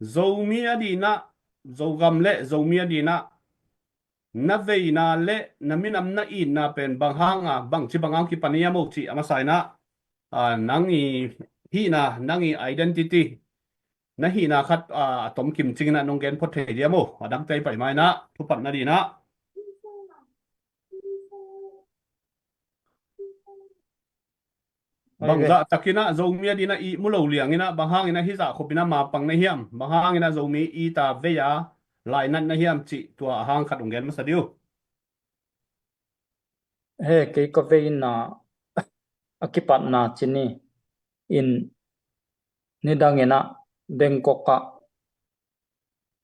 Zomi adingin ah, Zogam le Zomi adingin ah na veina le na minam na itna pen bang hanga, bangci bang hang kipan hiam uh cih a masa in ah, a, nang i hihna, nang i identity, na hihna khat, a, a tom kimcing in ah nong gen phot thei diam uh? A dangte i pai ma in ah, thupatna dingin ah. Bang zah takin ah Zomi adingin ah ihmu lo liangin ah, bang hangin ah hih zah khopin ah mapang na hiam? Bang hangin ah Zomi it a vei a lainat na hiam cih tua a hang khat hong gen masa dih uh. He, kei ka veina a kipatna ci ni in, nidangin ah Bangkok ah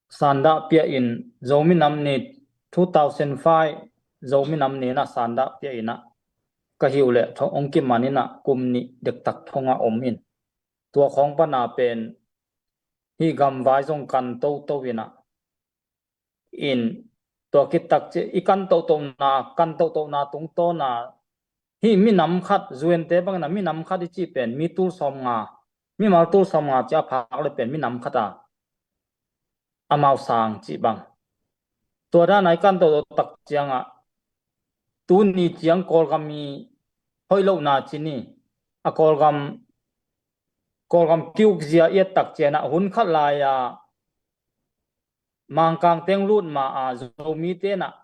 sandah pia in, Zomi Nam Ni, two thousand five Zomi Nam Ni in ah sandah pia in ah, ka hih uh leh hong kiman in ah kum nih dektak thong a om in, tua khawng pan a pen hih gamvai zong kan toto in ah, in tua khit tak ciang i kan totona, kan totona tungtawn a, hih minam khat, U N te bangin ah minam khat i cih pen mi tul sawmnga, mimal tul sawmnga ci a phak le pen minam khat a, amau sang cih bang. Tua dan a i kan toto tak ciangah, tuni ciang Kawlgam i hoih lohna ci ni, a Kawlgam, Kawlgam kiukzia i et tak ciangah, hun khat lai-a Mangkang teng lut ma-a Zomite in ah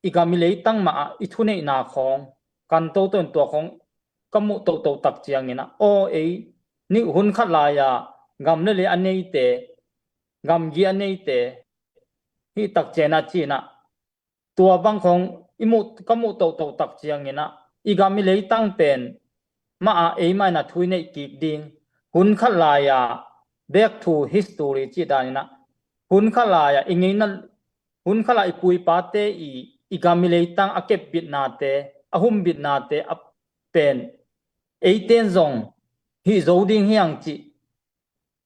i gam i leitang mah ah i thuneihna khawng kan toto in, tua khawng ka muh toto tak ciangin ah, aw, ei nih hun khat lai-a gam le lei a neite, gamgi a neite hih tak ciangin ah ci in ah, tua bang khawng i muh, ka muh toto tak ciangin ah, i gam i leitang pen mah ah eimah in ah thu i neih kik ding, hun khat lai-a, back to history cih danin ah, hun khat lai-a i ngeina, hun khat lai-a i pu i pate i, i gam i leitang a kepbitnate, a humbitnate a pen eite in zong hih zo ding hi hang cih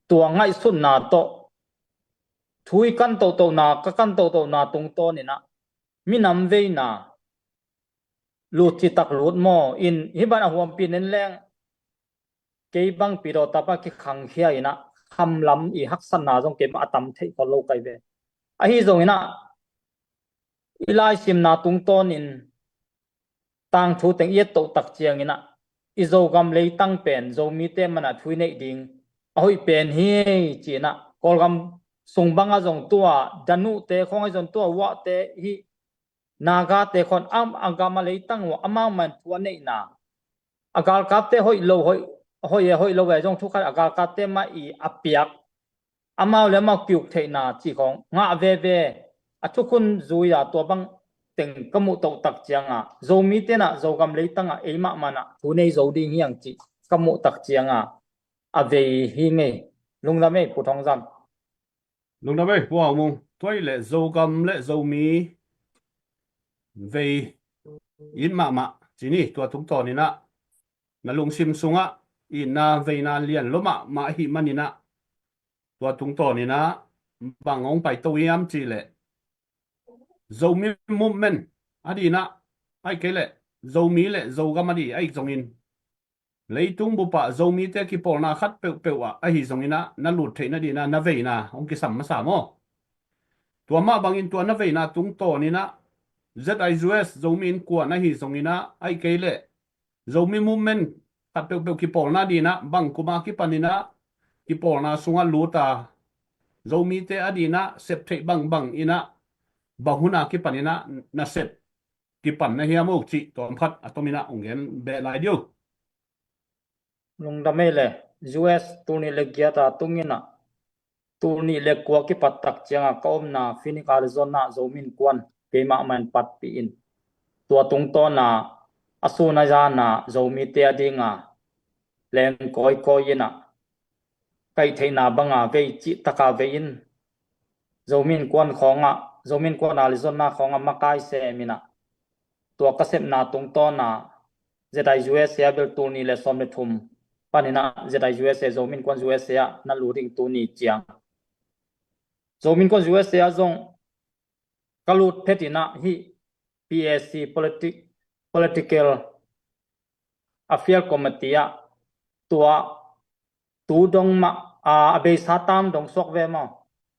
tua ngaihsutna tawh thu i kan totona, ka kan totona tungtawnin ah minam veina lut citak lut maw in, hih bang a huampi nen leng kei bang pidawtapa kikhangkhia in ah, khamlam i haksatna zong keimah a tam theih khol lo kai ve. Ahi zongin ah i laisimna tungtawnin tangthu teng i et toh tak ciangin ah, i Zogam leitang pen Zomite mah in ah thu i neih ding a hoih pen hi ci in ah, Kawlgam sung bangah zong tua Danuhte khawng ahi zong, tua Wahte, hih Nagate khawng a, a gam a leitang uh amau mah in thu a neihna, a galkapte hoih lo, hoih, hoih e, hoih lo e zong thu khat, a galkapte mah i a piak, amau le amau kiuk theihna cih khawng ngah veve, a thukhun zui-a tua bang teng ka muh toh tak ciangah, Zomite in ah Zogam leitangah eimah mah in ah thu nei zo ding hi hang cih ka muh tak ciangah a vei hi ngei. Lungdam ei, Pu Thongzam. Lungdam ei, Pu Hau Mung. Tua ahih leh Zogam le Zomi vei it mahmah ci ni, tua tungtawnin ah na lungsim sungah itna veina lian lua mahmah ahih manin ah, tua tungtawnin ah bang hong paito hiam cih leh Zomi movement a dinah, ahih kei leh Zomi le Zogam a di ahih zongin leitung bupah Zomite kipawlna khat peuhpeuh ah ahi zonginah na lut theih nadinah na veina hong kisam masa maw? Tua mah bangin tua na veina tungtawninah Z I U S Zomi Innkuan ahi zonginah, ahih kei leh Zomi movement khat peuhpeuh kipawlna dinah bang kuma kipaninah kipawlna sungah luta Zomite a dinah sep theih bangbang inah bang huna kipaninah na sep kipan na hiam uh cih tawmkhat a tominah hong gen beh lai dih uh. Lungdam ei le, U S tul nih le giat a tunginah tul nih le kua kipat tak ciangah ka omna Phoenix Arizona Zomi Innkuan keimah mah in patpih in tua tungtawna a sun a zana Zomite a dinga leng kawikawi inah kaih theihna banga vei cih taka vei in Zomi Innkuan khawngah, Zomi Innkuan Arizona khawngah makai sem inah tua ka sepna tungtawna Z I U S A a bel tul nih le sawm le thum paninah Z I U S A Zomi Innkuan U S A ah na lut ding tuni ciang Zomi Innkuan U S A ah zong ka lut phet inah hih P A C politi-, political affair committee ah tua tu dong mah a, a beisa tam dong suak ve maw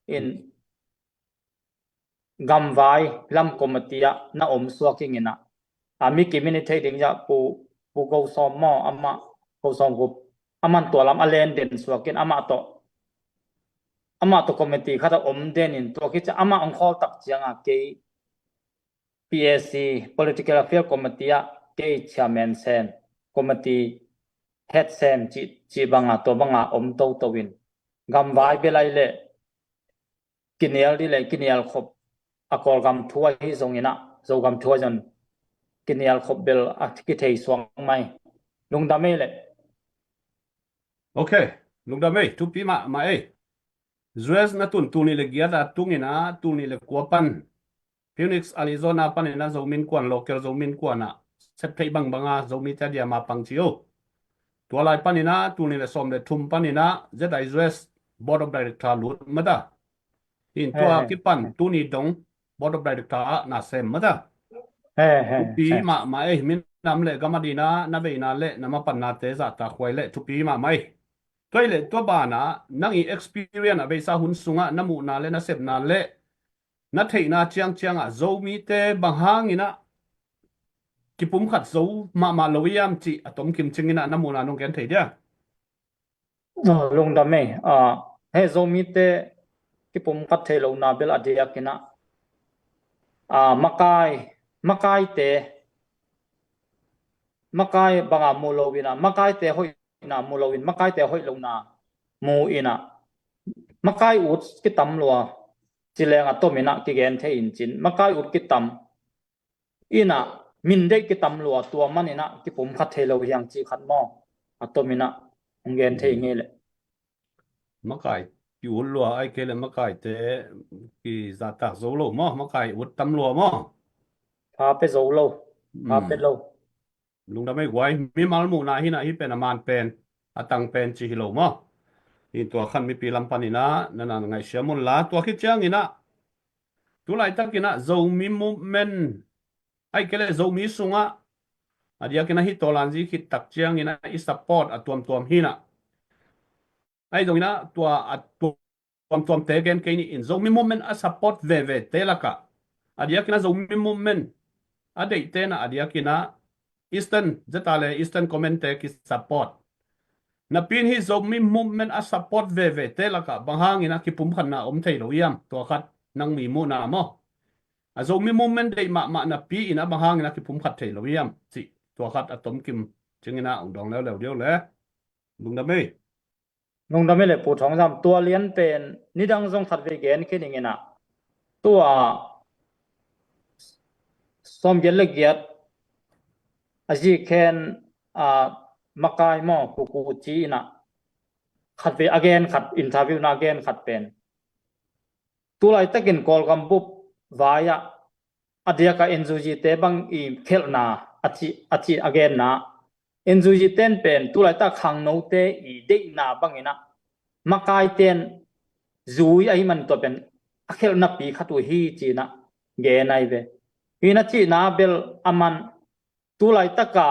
in gamvai lam committee ah na om suak inginah a mi kimin i thei ding zah Pu, Pu Go Sawm maw amah Go Sawm Gup aman tua lam a len den suak in amah tawh amah tawh committee khat a om den in tua khit ciah amah hong khawl tak ciangah kei P A C political affair committee ah kei chairman sem committee head sem cih, cih banga tua banga om toto in gamvai bel ai leh kinial dih le kinial khop a Kawlgam thu ahi zonginah Zogam thu ahi zong kinial khop bel a kithei suak mai. Lungdam ei le. Ok, lungdam ei, thupi mahmah ei. U S na tun tul nih le giat a tunginah tul nih le kua pan Phoenix Arizona paninah Zomi Innkuan local Zomi Innkuan ah sep theih bangbanga Zomite a dia ma pang ci uh. Tua lai paninah tul nih le sawm le thum paninah Z I U S Board of Director lut mata. In tua kipan tuni dong Board of Director ah na sem mata. Thupi mahmah ei, minam le gam a dinah na veina le na mapannate zahtahhuai le thupi mahmah ei. Tua i le tua banah nang i experience a beisa hun sungah na muhna le na sepna le na theihna ciangciangah Zomite bang hanginah kipumkhat zo mahmah lo hiam cih a tomkim cinginah na muhna nong gen thei dia? Lungdam ei. He Zomite kipumkhat thei lohna bel a diakinah makai, makaite makai banga mu lo inah makaite hoihna mu lo in makaite hoih lohna mu inah makai ut kitam lua ci leng a tominah kigen thei in cin makai ut kitam inah min deih kitam lua tua maninah kipumkhat thei lo hiang cih khat maw a tominah hong gen thei ngei le. Makai ki ut lua ai kei le makaite ki zahtak zo lo maw, makai ut tam lua maw? Pha pe zo lo. Pha pe lo. Lungdam ei guai, mimal muhna hinah hih pen a man pen a tang pen ci hi lo maw? Hi tua khan mipi lam paninah na na ngaihsiam unla tua khit cianginah tu laitakinah Zomi movement ai kei le Zomi sungah a diakinah hih tawlanzi khit tak cianginah i support a tuamtuam hinah ai zonginah tua a tuamtuamte gen kei ni in Zomi movement a support vevete lakah a diakinah Zomi movement a deihte na a diakinah Eastern zeta le Eastern Command te ki support napi in hih Zomi movement a support vevete lakah bang hanginah kipumkhatna om thei lo hiam? Tua khat nang mi muhna maw? A Zomi movement deih mahmah napi inah bang hanginah kipumkhat thei lo hiam cih tua khat a tomkim cinginah hong dawng leuleu dih uh le. Lungdam ei. Lungdam ei le Pu Thawng Zam, tua lian pen nidang zong khat vei gen khin inginah tua sawm giat le giat a zi khen a makai maw kuku ci inah khat vei a gen khat interview na a gen khat pen tu laitakin Kawlgam bup vai ah a diaka N U G te bang i khelhna a ci, a ci a genna N U G ten pen tu laitak khangnote i deihna banginah makaiten zui ahi man tua pen a khelhna pi khat uh hi ci-in ah gen ahi ve. Hi na cihna bel a man, tu laitaka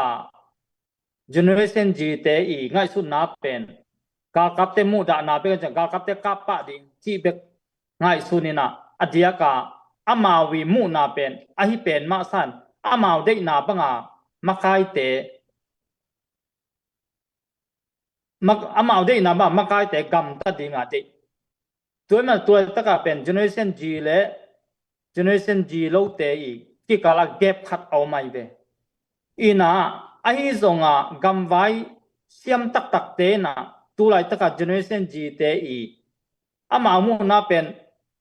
Generation G te i ngaihsutna pen galkapte muhdahna bek, galkapte kap pah ding cih bek ngaihsun in ah, a diaka amau i muhna pen ahi pen mah san, amau deihna banga makaite, mak-, amau deihna banga makaite gamta dinga deih. Tua ahih manin tu laitaka pen Generation G le Generation G lote i kikal ah gap khat a om ahi ve. Ina, ahi zonga gamvai siam taktakte ina, tu laitaka Generation G te i amau muhna pen,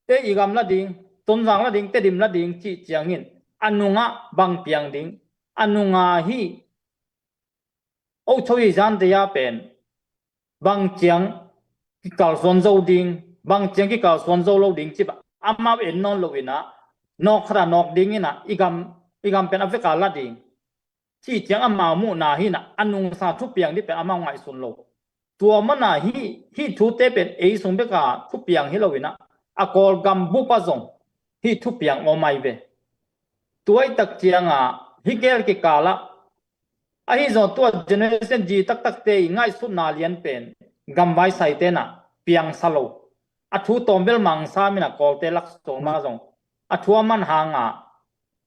ei i gam la ding, Tonzang la ding, Tedim la ding cih ciangin a nungah bang piang ding, a nunga hih ocho i zan te a pen bang ciang kikalsuan zo ding, bang ciang kikalsuan zo lo ding cih bang amau en nawn lo ina, nawk khat a nawk ding ina, i gam, i gam pen a veka la ding cih ciang amau muhna hi ina, a nungsa thupiang ding pen amau ngaihsun lo. Tua mana hih, hih thute pen ei sung beka thupiang hi lo ina, a Kawlgam bupa zong hih thupiang om ahi ve. Tua ahih tak cianga hih gel kikal ah, ahi zong tua Generation G taktakte i ngaihsutna lian pen gamvai saite ina piangsa lo. A thu tawm bel mangsa mina Kawlte lak sung ma zong a thu a man hanga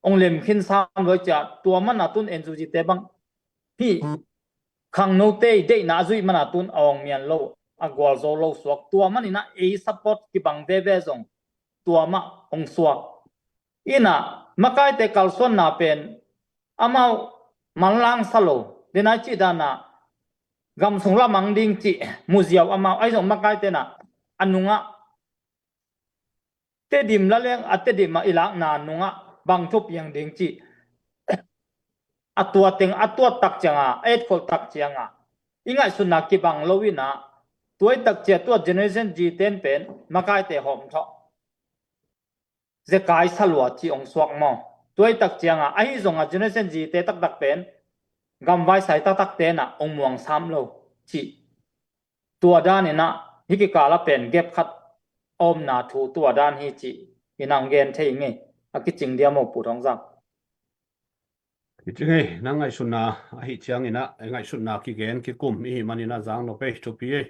ong lem khin sam lo i cia, tua mana tun N U G te bang hih khangnote i deihna a zuih mana tun a ong mian lo, a gualzo lo suak. Tua man ina ei support kibang veve zong tua mah ong suak. Ina, makaite kalsuanna pen amau manlangsa lo. Denai cih dana gam sung lamang ding cih muziau amau, ahi zong makaite ina a nungah Tedim la leng a Tedim ah i lakna nungah bang thupiang ding cih a tua teng a tuat tak cianga, a etkholh tak cianga i ngaihsutna kibang lo ina, tua ahih tak cia tua Generation G ten pen makaite hawm thawh zekai sa lua cih ong suak maw. Tua ahih tak cianga ahi zonga Generation G te taktak pen gamvai sai taktakte ina ong muang sam lo cih. Tua dan ina hih kikal ah pen gap khat a omna thu tua dan hi cih ina ong gen thei ing ei. A kicing diam aw Pu Thongzang? Kicing ei, nang ngaihsutna ahi ciang ina, ngaihsutna kigen kikum i hih man ina zang nop ei, thupi ei.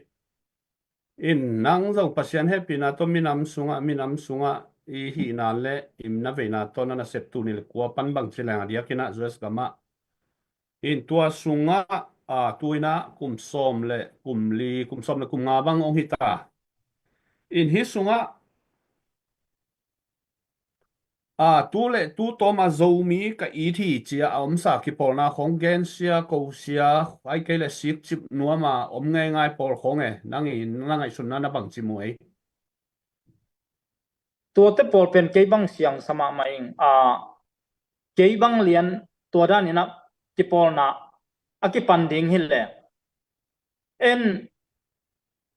In nang zong Pasian hehpihna tawh minam sungah, minam sungah i hihna le i na veina tawh na nasep tu ni le kua pan bangci leng a diak ina U S gam ah. In tua sungah, a, tu ina kum sawm le kum li, kum sawm le kum nga bang ong hi ta. In hih sungah, a, tu le tu tawm a Zomi ka it hi ci-a a omsa kipawlna khong gensia, kosia, ai kei le sikcip nuam a om ngeingai pawl khong e, nang i, na ngaihsutna na bangci mu ei? Tuate pawl pen kei bang siangsa mahmah ing. A, kei bang lian tua dan ina kipawlna a kipan ding hi le, en,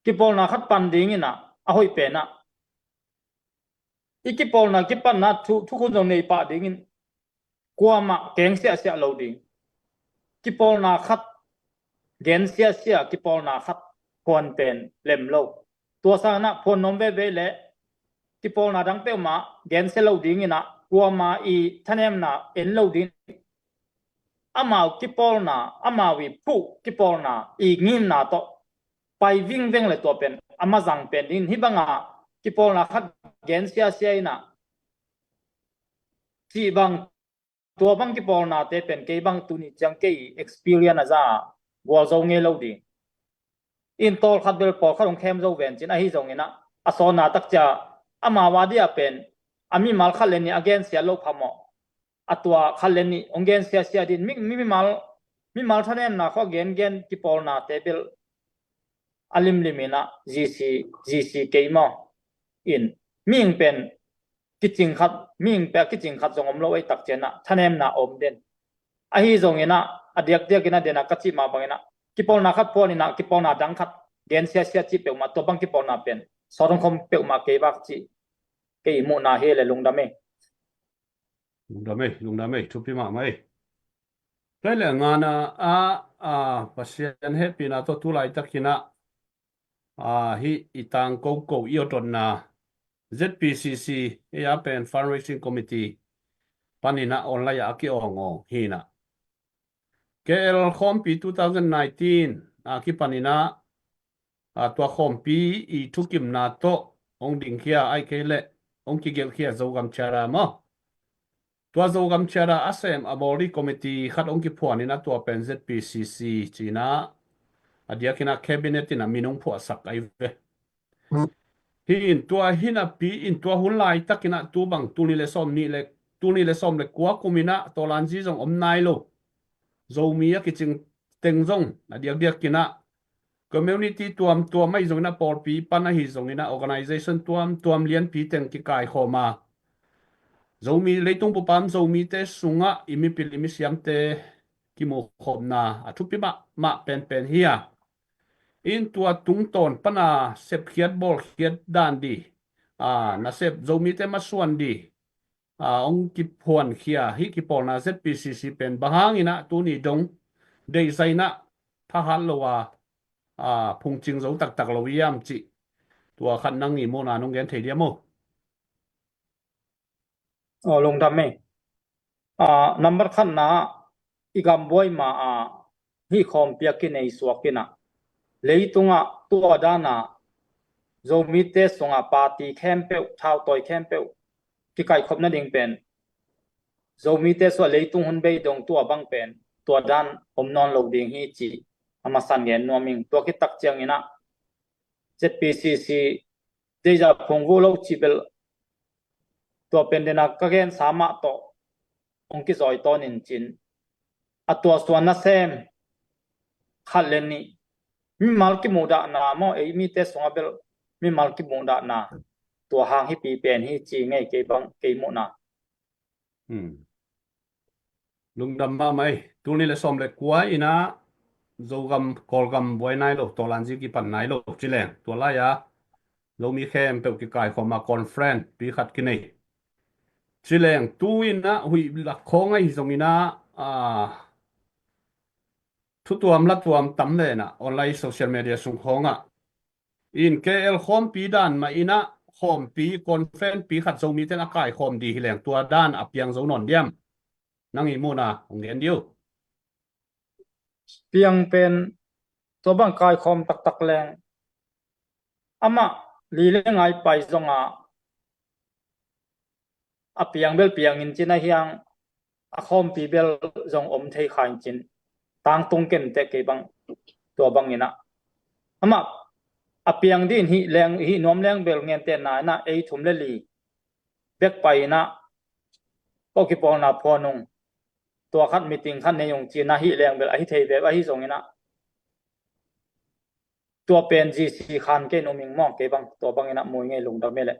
kipawlna khat pan ding ina a hoih pen ah i kipawlna kipatna thu, thukhun zong nei pah dingin kuamah keng siahsiah lo ding. Kipawlna khat gen siahsiah, kipawlna khat phuan pen lem lo. Tua sangin ah phuan nuam veve le kipawlna dang peuhmah gensia lo ding ina kuama i thanemna en lo ding. Amau kipawlna, amau i phuh kipawlna i ngimna tawh pai vingveng le tua pen a mazang pen ding. Hih banga kipawlna khat gen siasia ina cih bang, tua bang kipawlnate pen kei bang tuni ciang kei experience a za gualzo ngei lo ding. In tawlkhat bel pawlkhat hong khem zo ven cin ahi zongin ah a sawnna takcia amau a dia pen a mimal khat le nih a gensia lo phamawh. A tua khat le nih hong gensia sia din mi, mi, mimal, mimal thanemna khua gengen kipawlnate bel a limlim in ah G C, G C kei maw? In mihing pen kicing khat, mihing pen kicing khat zong om lo ei takcian ah thanemna om den. Ahi zongin ah a diakdiak in a den a ka cih mah bangin ah kipawlna khat phuan in ah kipawlna dang khat gen siasia cih peuhmah, tua bang kipawlna pen sawt hong khom peuhmah kei bak cih kei muhna hi le lungdam ei. Lungdam ei, lungdam ei, thupi mahmah ei. Tua le ngana a, a, Pasian hehpihna tawh tu laitakin ah a, hih i tangkoko i awtotna Z P C C, ei a pen Fundraising Committee panin ah online ah a ki-awngawng hi in ah. K L khawmpi two thousand nineteen a kipanin ah, a, tua khawmpi i thukimna tawh hong dingkhia, ahih kei leh hong kigelhkhia Zogam Charter maw. Tua Zogam Charter a sem a bawl ding committee khat hong kiphuan in ah, tua pen Z P C C ci in ah, a diakin ah cabinet in ah min hong phuahsak ahi ve. Hi in tua hi napi in tua hun laitakin ah tu bang tul nih le sawm nih le, tul nih le sawm le kua kum in ah tawlanzi zong om nai lo. Zomi a kicing teng zong a diakdiakin ah community tuamtuam ahi zongin ah, pawlpi pan ahi zongin ah, organization tuamtuam lianpi teng kikaikhawm a, Zomi leitung bup a om Zomite sungah i mipil i misiamte kimukhopna a thupi mahmah penpen hi a. In tua tungtawn pan a sepkhiat bawlkhiat dan ding, a, nasep Zomite masuan ding, a, hong kiphuankhia hih kipawlna Z P C C pen bang hangin ah tuni dong deihsak in ah thahat lo a, a, phungcing zo taktak lo hiam cih, tua khat nang i muhna nong gen thei diam aw? Aw, lungdam ei. A, number khatna, i gambuai ma a hih khawmpi a kinei suak in ah, leitungah tua dan a Zomite sungah party khempeuh, thautawi khempeuh kikaihkhop nading pen, Zomite sungah leitung hun bei dong tua bang pen, tua dan om nawn lo ding hi cih a masa in gen nuam ing. Tua khit tak ciangin ah Z P C C, deihsak phungvuh lo cih bel, tua pen den a ka gensa mah tawh hong kizawi tawn in cin, a tua suan nasem khat le nih, mimal kimuhdahna maw, ei mite sungah bel mimal kimuhdahna, tua hang hi pi pen hi ci ngei kei bang, kei muhna. Hmm. Lungdam mahmah ei. Tul nih le sawm le kua in ah Zogam, Kawlgam buai nai lo, tawlanzi kipan nai lo ci leng, tua lai a Zomi khempeuh kikaikhawm a conference pi khat kinei. Ci leng tu in ah huih lak khawng ahi zongin ah, a, thutuam latuam tam leh in ah online social media sung khawngah in K L khawmpi dan mah in ah khawmpi conference pi khat Zomite in a kaikhawm ding hi leng tua dan a piang zo nawn diam? Nang i muhna hong gen diu. Piang pen tua bang kaikhawm taktak leng amah li le ngai pai zong a, a piang bel piang in cin a hiang a khawmpi bel zong om thei kha in cin, tangtung kei in teh kei bang, tua bang in ah amah a piang ding in hih leng, hih nuam leng bel ngen teh na in ah ei thum le li bek pai in ah ko kipawlna phuan ung, tua khat meeting khat nei ung ci in ah hih leng bel ahi thei bek ahi zongin ah tua pen G C khan kei in um ing maw, kei bang, tua bang in ah mu ing ei, lungdam ei leh.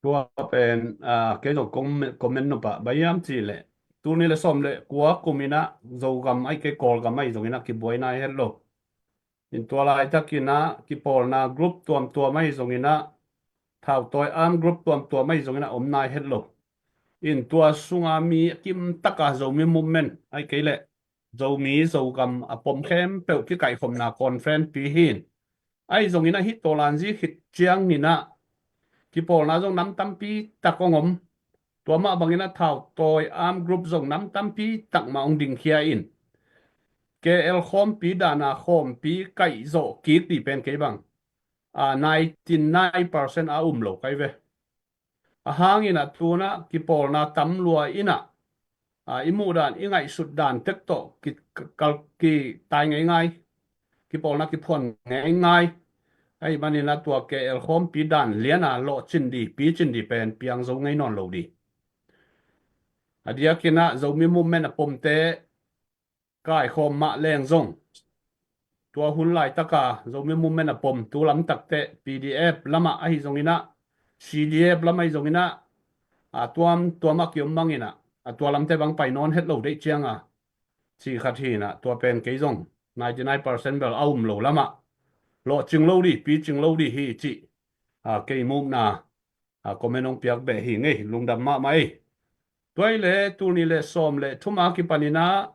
Tua pen, a, kei zong comment, comment nop ah bang hiam cih leh, tul nih le sawm le kua kum in ah Zogam ahih kei Kawlgam ahi zongin ah kibuai nai het lo. In tua laitakin ah kipawlna group tuamtuam ahi zongin ah, thautawi arm group tuamtuam ahi zongin ah om nai het lo. In tua sung a mi kim tak a Zomi movement ahih kei leh Zomi Zogam a pom khempeuh kikaihkhopna conference pi hi in. Ahi zongin ah hih tawlanzi khit ciangin ah kipawlna zong nam tampi tak hong om. Tua mah bangin ah thautawi arm group zong nam tampi tak mah hong dingkhia in, K L khawmpi dan a khawmpi kaihzawh kik ding pen kei bang, a, ninety nine percent a um lo ka hi ve. A hang in ah tu in ah kipawlna tam lua in ah, a, i muh dan, i ngaihsut dan tek tawh ki, kal, kitai ngeingai, kipawlna kiphuan ngeingai. Ahih manin ah tua K L khawmpi dan lian a lawhcin ding, picin ding pen piang zo ngei nawn lo ding. A diakin ah Zomi movement a pomte kaikhawm mah leng zong, tua hun laitak a Zomi movement a pom tu lam tak teh P D F lam ah ahi zongin ah, C D F lam ahi zongin ah, a, tuamtuam a kiom bangin ah, a, tua lamte bang pai nawn het lo deih ciang a, cih khat hi in ah, tua pen kei zong ninety nine percent bel a um lo lam ah lawhcing lo ding, picing lo ding hi cih, a, kei muhna, a, comment hong piak beh hi ing ei, lungdam mahmah ei. Tua hi leh tul nih le sawm le thum a kipanin ah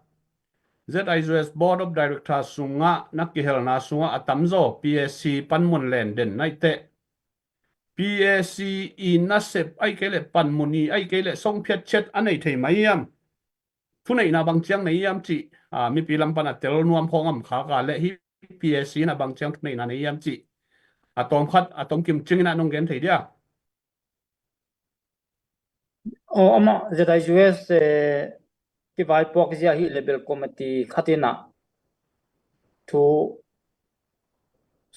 Z I U S Board of Director sungah na kihelna sungah a tamzaw P A C panmun len den naih teh, P A C i nasep aih kei leh panmun i aih kei leh songphiat ciat a nei thei mai hiam? Thuneihna bang ciang nei hiam cih, a, mipi lam pan a tel nuam khawng om khak a leh hih P A C in a bang ciang thuneihna nei hiam cih a tawmkhat a tawmkim cingin ah nong gen thei dia? Aw, amah Z I U S, eh, kivaipuak zia hi level committee khat in ah thu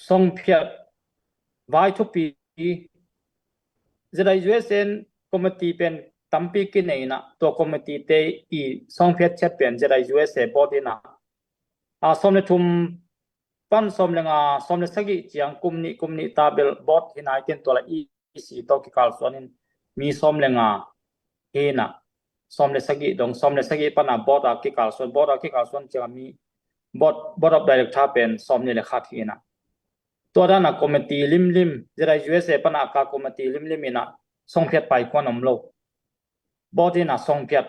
songphiat vai thupi Z I U S in committee pen tampi kinei in ah tua committee te i songphiat ciat pen Z I U S eh board in ah, a, sawm le thum pan sawm le nga, sawm le sagih ciang kum nih, kum nih ta bel board hi nai ten tua la E C tawh kikalsuan in mi sawm le nga hi in ah, sawm le sagih dong, sawm le sagih pan a board a kikalsuan, board a kikalsuan ciang a mi board, board of director pen sawm nih le khat hi in ah. Tua dan a committee limlim, Z I U S A pan a ka committee limlim in ah songphiat paikuan om lo. Board in ah songphiat.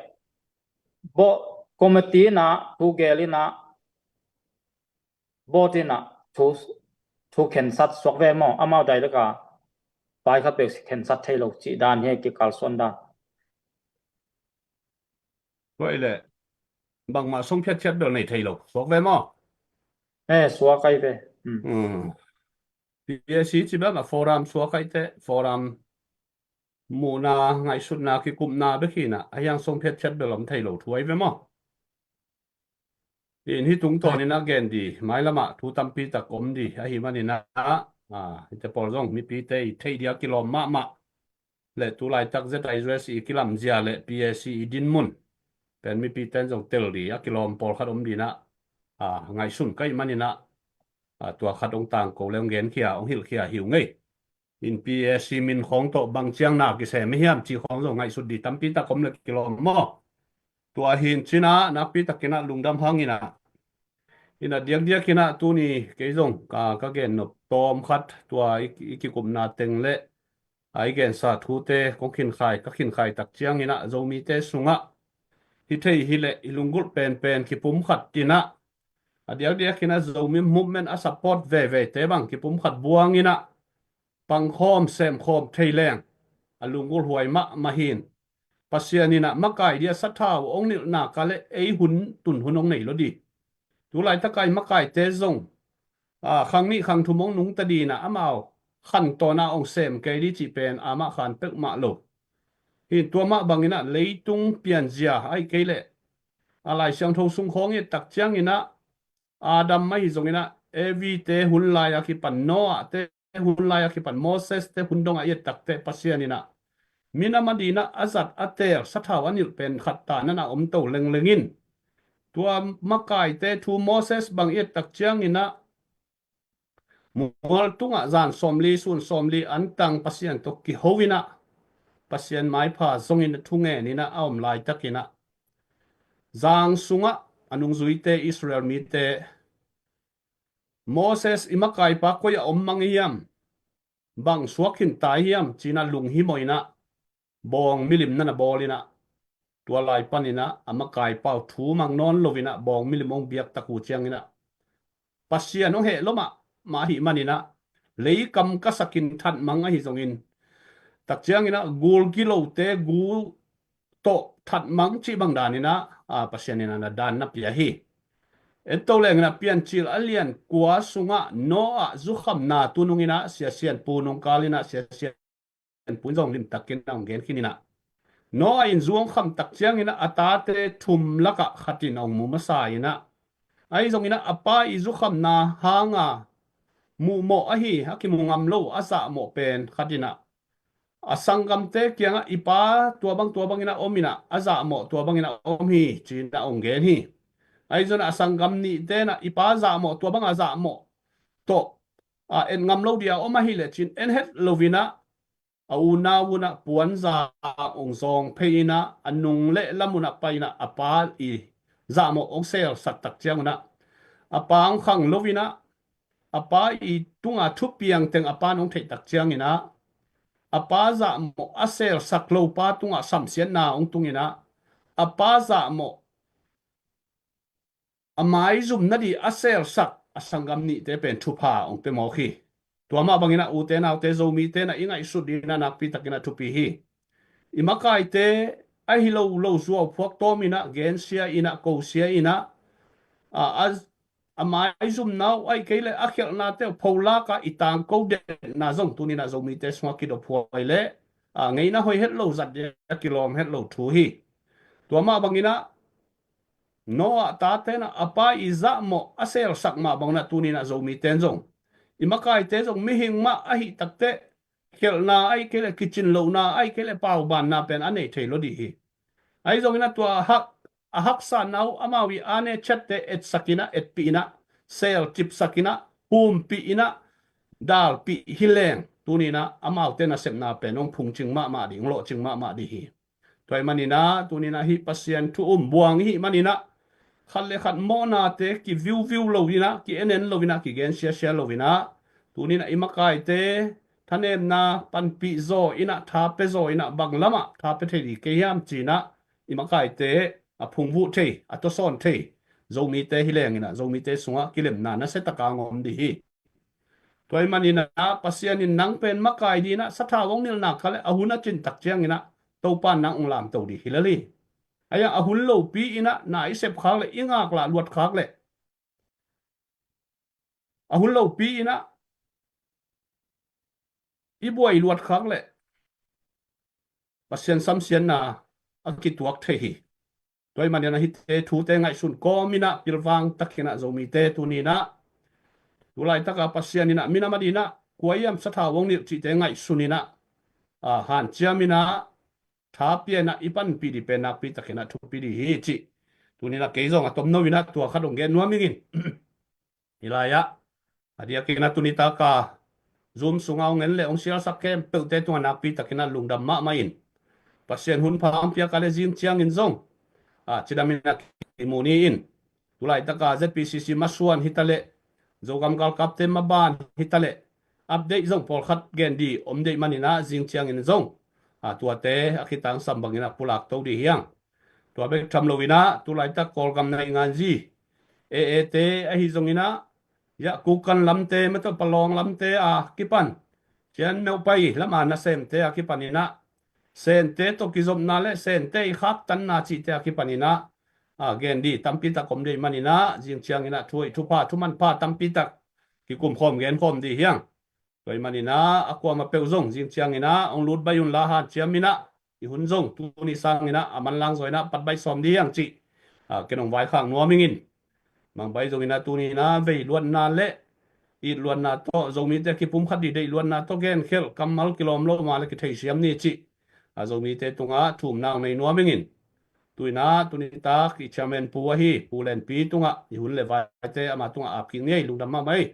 Bo-, committee in ah thu gel in ah board in ah thu, thu khensat suak ve maw? Amau direct a vai khat peuh khensat thei lo cih dan hi kikalsuan dan. Tua i leh bangmah songphiat ciat bel nei thei lo suak ve maw? Eh, suak ai ve. Hmm. Hmm. P A C ci bel a forum suak ai teh, forum muhna, ngaihsutna, kikupna bek hi in ah, a hiang songphiat ciat bel om thei lo thu ai ve maw? In hih tungtawn in ah gen di, mailam ah thu tampi tak om di, ahih manin ah, a, hihte pawl zong mipite i theih di a kilawm mahmah. Le tu laitak Z I U S i kilamzia le P A C i dinmun pen mipite in zong tel di a kilawm pawlkhat om di in ah, a, ngaihsun ka hih manin ah, a, tua khat hong tangko le hong genkhia, hong hilhkhia hi uh ngei. In P A C min khawng tawh bang ciang na kisem hiam cih khawng zong ngaihsut di tampi tak om le kilawm maw? Tua hi in ci in ah nakpi tak in ah lungdam hang in ah. In ah diakdiak in ah tuni kei zong ka, ka gen nop tawmkhat tua i, i kikupna teng le a, i gensa thute kong khinkhai, ka khinkhai tak ciang in ah Zomite sungah hi thei hi leh i lunggulh penpen kipumkhat in ah, a diakdiak in ah Zomi movement a support vevete bang kipumkhat buang in ah pangkhawm semkhawm thei leng a lunggulh huai mahmah hi in, Pasian in ah makai di a sathau hong nilh nak a le ei hun tun hun hong nei lo di. Tu laitak a i makaite zong, a, khang nih khang thum hong nungta di in ah amau khantawn a hong sem kei di cih pen amah khan peuhmah lo. Hi in tua mah bang in ah leitung pianzia aih kei leh a Lai Siangtho sung khawng i et tak ciang in ah Adam ahi zong in ah Evi te hun lai a kipan, Noah te hun lai a kipan, Moses te hun dong a i et tak teh Pasian in ah minam a di in ah a zat a teel sathau a nilh pen khat ta nan a om to lengleng in, tua makaite thu Moses bang i et tak ciang in ah mual tungah zan sawmli, sun sawmli an tang Pasian tawh kiho in ah Pasian maipha zong in ah thungen in ah a om laitak in ah zang sungah a nungzuite, Israel mite, Moses i makaipa koi ah om mang hiam, bang suak khin ta hiam ci in ah lunghimawh in ah bawng milim nan a bawl in ah, tua lai pan in ah a makaipa uh thu mang nawn lo in ah bawng milim hong biak tak uh ciang in ah Pasian hong heh lua mahmah ahih man in ah leikam ka sak in that mang ahi zong in, tak ciang in ah gul gilote gu tawh that mang cih bang dan in ah, a, Pasian in ah na dan na pia hi. En to leng in ah Piancil a lian kua sungah Noah zukhamna tu nung in ah Sia Sian Pu nung kal in ah Sia Sian Pu in zong limtak in a hong gen khin in ah, Noah in zu hong kham tak ciang in ah a tate thum lakah khat in a hong mu masa in ah, ahi zong in ah a pa i zukhamna hang a muhmawh ahi, a kimu ngam lo a zahmawh pen khat in ah a sanggamte kiangah i pa tua bang tua bang in ah om in ah a zahmawh tua bang in ah om hi ci in ah hong gen hi. Ahi zong in ah a sanggam nihte in ah i pa zahmawh tua bang a zahmawh tawh, a, en ngam lo di a om ahih leh ci in en het lo in ah a unau un ah puanza hong zawng phei in ah a nung le lam un ah pai in ah a pa i zahmawh hong selsak tak ciang un ah a pa hong khang lo in ah a pa i tunga thupiang teng a pa in hong theih tak ciang in ah a pa zahmawh a selsak lo pa tungah samsiatna hong tung in ah a pa zahmawh a maizum nading a selsak a sanggam nihte pen thupha hong pia mawk hi. Tua mah bangin ah ute naute Zomite in ah i ngaihsut dingin ah nakpi takin ah thupi hi. I makaite ahi lo lo zuau phuak tawm in ah gensia in ah kosia in ah a, a, a maizumna uh ahih kei leh a khialhnate uh pholak a i tangko detna zong tuni in ah Zomite sungah kidophuai leh a, ngeina hoih het lo zat ding a kilawm het lo thu hi. Tua mah bangin ah Noah tate in ah a pa i zahmawh a selsak mah bangin ah tuni in ah Zomite in zong i makaite zong mihing mah ahih takteh khialhna ahih kei leh kicin lohna ahih kei leh paubanna pen a nei thei lo ding hi. Ahi zongin ah tua a hak, a haksatna uh amau i a ne chatte etsak in ah etpih in ah selcipsak in ah humpih in ah dalpih hi leng tuni in ah amaute nasepna pen hong phungcing mahmah ding, hong lawhcing mahmah ding hi. Tua ahih manin ah tuni in ah hih Pasian thu um buang i hih manin ah khat le khat mawhnate kiviuviu lo in ah ki-en en lo in ah kigen siasia lo in ah tuni in ah i makaite thanemna panpih zaw in ah tha pia zaw in ah bang lamah tha pia thei ding kei hiam ci in ah i makaite a phungvuh thei, a tawsawn thei Zomite hi leng in ah Zomite sungah kilemna nasia takin hong om ding hi. Tua ahih manin ah Pasian in nang pen makai dingin ah sathau hong nilh nak kha leh a hun a cin tak ciangin ah Topa in nang hong lamto ding hi lel hi. Ahi zongin a hun lopi in ah na i sep khak leh i ngaklah luat khak leh a hun lopi in ah i buai luat khak leh Pasian samsiatna a kituak thei hi. Tua ahih manin ah hihte thute ngaihsun kawm in ah pilvang takin ah Zomite tuni in ah tu laitak a Pasian in ah minam adingin ah kua hiam sathau hong nilh cihte ngaihsun in ah a, hanciam in ah tha pia in ah i panpih ding pen nakpi takin ah thupi ding hi cih tuni in ah kei zong a tomno in ah tua khat hong gen nuam ing in. Hih lai-ah a diakin ah tuni tak a Zoom sungah hong en leh hong sialsak khempeuhte tungah nakpi takin ah lungdam mahmah in Pasian hun pha hong piak a leh zing ciangin zong a, cidam in ah kimu ni in. Tu laitak a Z P C C masuan hi ta leh Zogam galkapte maban hi ta leh update zong pawlkhat gen ding om deih manin ah zing ciangin zong a, tuate a kitangsam bangin ah pulak to ding hi hang. Tua bek tham lo in ah tu laitak Kawlgam nainganzi A A te ahi zongin ah Yahkukan lamte, mah tawh Palawng lamte a kipan Cian Meuh Pai lam a nasemte a kipan in ah Sente tawh kizopna leh Sente i khaktanna cihte a kipan in ah a, gen ding tampi tak om deih manin ah zing ciangin ah thu hoih thupha thumanpha tampi tak kikumkhawm genkhawm ding hi hang. Tua ahih manin ah a kuamah peuh zong zing ciangin ah hong lut baih un la, hanciam in ah i hun zong tuni sangin ah a manlang zaw in ah pat baih sawm ding hi hang cih a, ken hong vaikhak nuam ing in. Mangbai zongin ah tuni in ah vei luatna leh it luatna tawh Zomite kipumkhat ding deih luatna tawh genkhelh kammal kilawm lo mah leh kitheisiam ni cih a, Zomite tungah thumna hong nei nuam ing in. Tu in ah tuni tak i chairman pu ahi Pu Lenpi tungah i hun leh vaite ama tungah ap kik ni ei. Lungdam mahmah ei.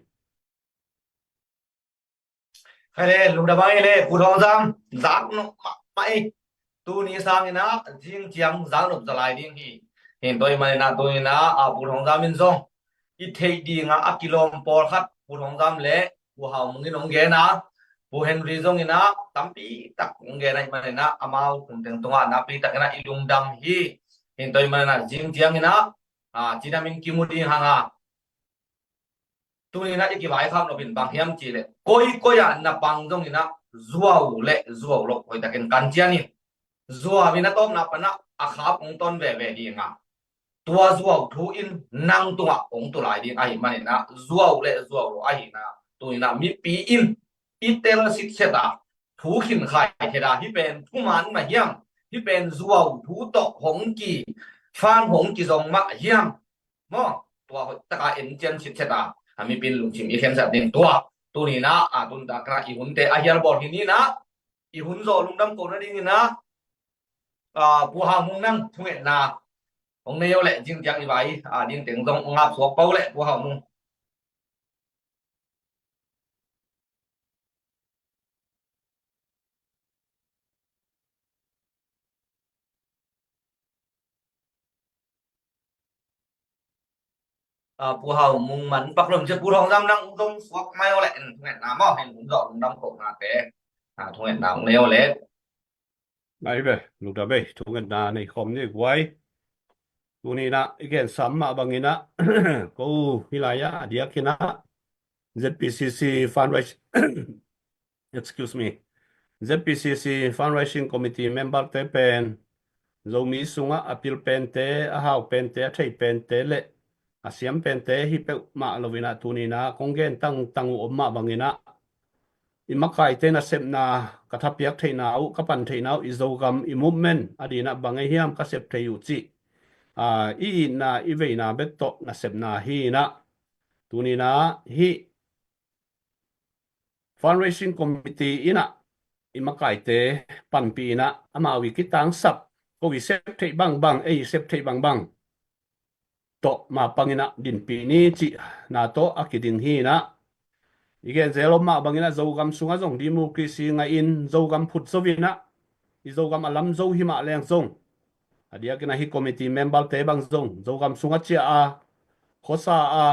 Khai le, lungdam mahmah ei le, Pu Thawng Zam, zaknop mahmah ei. Tuni sangin ah zing ciang zaknop zaw lai ding hi. Hih tua ahih manin ah tuni in ah a, Pu Thawng Zam in zong i theih ding a, a kilawm pawlkhat Pu Thawng Zam leh Pu Hau Mung in hong gen a, Pu Henry zongin ah tampi tak hong gen ahih manin ah amau thum teng tungah nakpi takin ah i lungdam hi. Hih tua ahih manin ah zing ciangin ah a, cidam in kimu ding hang a, tuni in ah i kivaikhak nop in bang hiam cih leh koikoi ah na pang zongin ah zuau leh zuau loh hoih takin kan cian in. Zuau in a tawpna pan ah a khap hong ton veve ding a, tua zuau thu in nang tungah hong tu lai ding ahih manin ah zuau leh zuau loh ahihna tuni in ah mipi in i tel sitset a, thu khin khai khet a, hih pen thuman mah hiam, hih pen zuau thu tawh hong kiphan hong kizong mah hiam, maw, tua hoih takin en cian sitset a, a mipi in lungsim i khensat ding. Tua tuni in ah a, tun tak a i hunte a hial bawl hi ni in ah, i hun zawh lungdam kohna dingin ah a, Pu Hau Mung, nang thungetna hong nei o leh, zing ciang i vai a, ding teng zong hong ap suak pah o leh, Pu Hau Mung. A, Pu Hau Mung man pak lom cia, Pu Thawng Zam nang zong suak mai o leh, en thungetna maw, en hun zawh lungdam kohnate a, thungetna hong nei o leh. Mai ve, lungdam ei, thungetna nei khawm ni guai. Tuni-in ah i gensa mah bangin ah ko hi lai-ah a diakin ah Z P C C fundraising, excuse me, Z P C C fundraising committee member te pen Zomi sungah a pil pente, a hau pente, a thei pente le a siam pente hi peuhmah loin ah tuni-in ah kong gen tangtang uh om mah bangin ah i makaite nasepna, ka thapiak theihna uh, ka pan theihna uh, i Zogam, i movement a dingin ah bang ahi hiam ka sep thei uh cih, aa, i itna, i veina bek tawh nasepna hi-in ah tuni-in ah hih fundraising committee in ah i makaite panpih in ah amau i kitangsap, ko i sep theih bangbang, ei i sep theih bangbang tawh mapang in ah dinpih ni cihna tawh a kiding hi-in ah, i gen zel om mah bangin ah Zogam sungah zong democracy ngah in Zogam phut zo in ah, i Zogam a lam zo hi mah leng zong, a diakin ah hih committee member te bang zong Zogam sungah ciah a, khuasa a,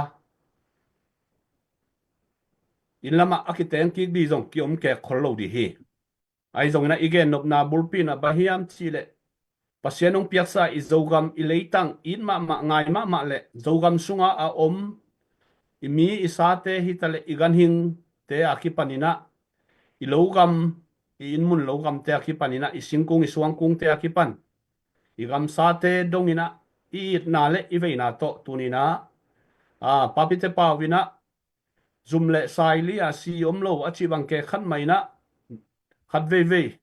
inn lamah a kiteng kik ding zong kiom kek khol lo ding hi. Ahi zongin ah i gennopna bulpi in ah bang hiam cih leh Pasian hong piaksa i Zogam, i leitang it mahmah, ngai mahmah le Zogam sungah a om i mi, i sate hi ta le i ganhingte a kipan in ah, i logam, i innmun logamte a kipan in ah, i singkung, i suangkungte a kipan, i gamsate dong in ah i itna le i veina tawh tuni-in ah, aa, Papite Pau in ah zum le sai li a si om lo a cih bang kek khat mah in ah, khat veivei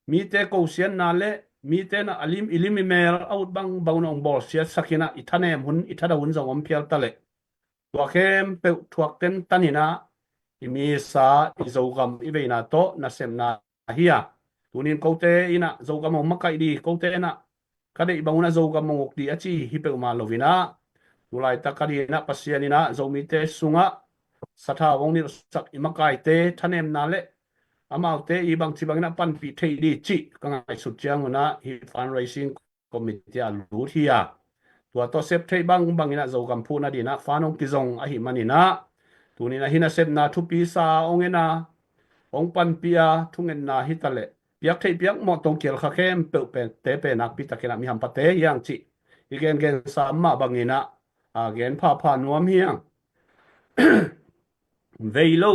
mite kosiatna le mite in ah a lim, i lim i mel a ut bangbang un ah hong bawlsiatsak in ah, i thanem hun, i thada hun zong om phial ta leh, tua khempeuh thuak tentan in ah i mi, i sa, i Zogam, i veina tawh nasepna hi a. Tuni-in kote in ah Zogam hong makaih ding, kote in ah ka deih bang un ah Zogam hong uk ding a ci hi peuhmah loin ah, tu laitak a dingin ah Pasian in ah Zomite sungah sathau hong nilhsak i makaite thanemna le amaute i bangci bangin ah panpih theih ding cih ka ngaihsut ciangun ah hih fundraising committee ah lut hi a. Tua tawh sep theih bangbang in ah Zogam phuhna dingin ah fund hong kizong ahih manin ah, tuni-in ah hih nasepna thupi sa hong en a, hong panpih a, thungetna hi ta leh piak theih piak mawh tawh hong kihelkha khempeuh pen, te pen nakpi takin ah mi hampha te hi hang cih i gengensa mah bangin ah, a, gen phapha nuam hi hang. Vei lo,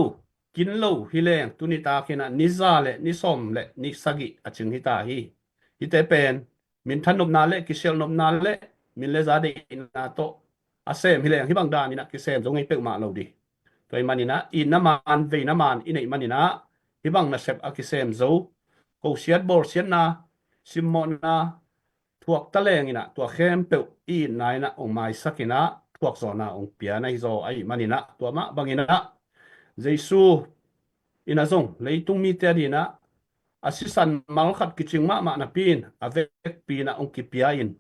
kin lo hi leng, tuni takin ah ni za le ni sawm le ni sagih a cing hi ta hi. Hihte pen minthan nopna le kisialh nopna le min le za deihna tawh a sem hi leng, hih bang danin ah kisem zo ngei peuhmah lo ding. Tua ahih manin ah itna man, veina man i neih manin ah hih bang nasep a kisem zo, kosiat, bawlsiatna, simmawhna thuak ta leng in ah tua khempeuh i itna in ah hong maisak in ah thuakzawhna hong pia na hi zaw ahih manin ah, tua mah bangin ah Jesu in ah zong leitung mite a dingin ah a sisan mal khat kicing mahmah napi in a vekpi in ah hong kipia in,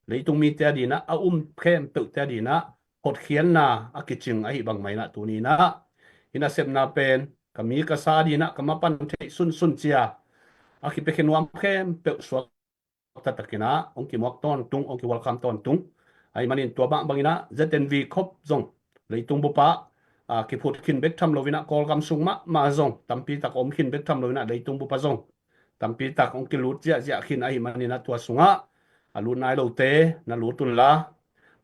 leitung mite a dingin ah a um khempeuhte a dingin ah hotkhiatna a kicing ahih bang mah in ah tuni-in ah hih nasepna pen ka mi ka sa a dingin ah ka mapan theih sunsun ci a, a kipiakhia nuam khempeuh suak taktakin ah hong kimuak tawntung, hong kiwalkham tawntung. Ahih manin tua mah bangin ah Z N V khop zong leitung bup ah, a, kiphut khin bek tham loin ah Kawlgam sung mahmah zong tampi tak om khin bek tham loin ah leitung bup ah zong tampi tak hong kilut ziahziah khin ahih manin ah tua sungah a lut nai lote na lut unla,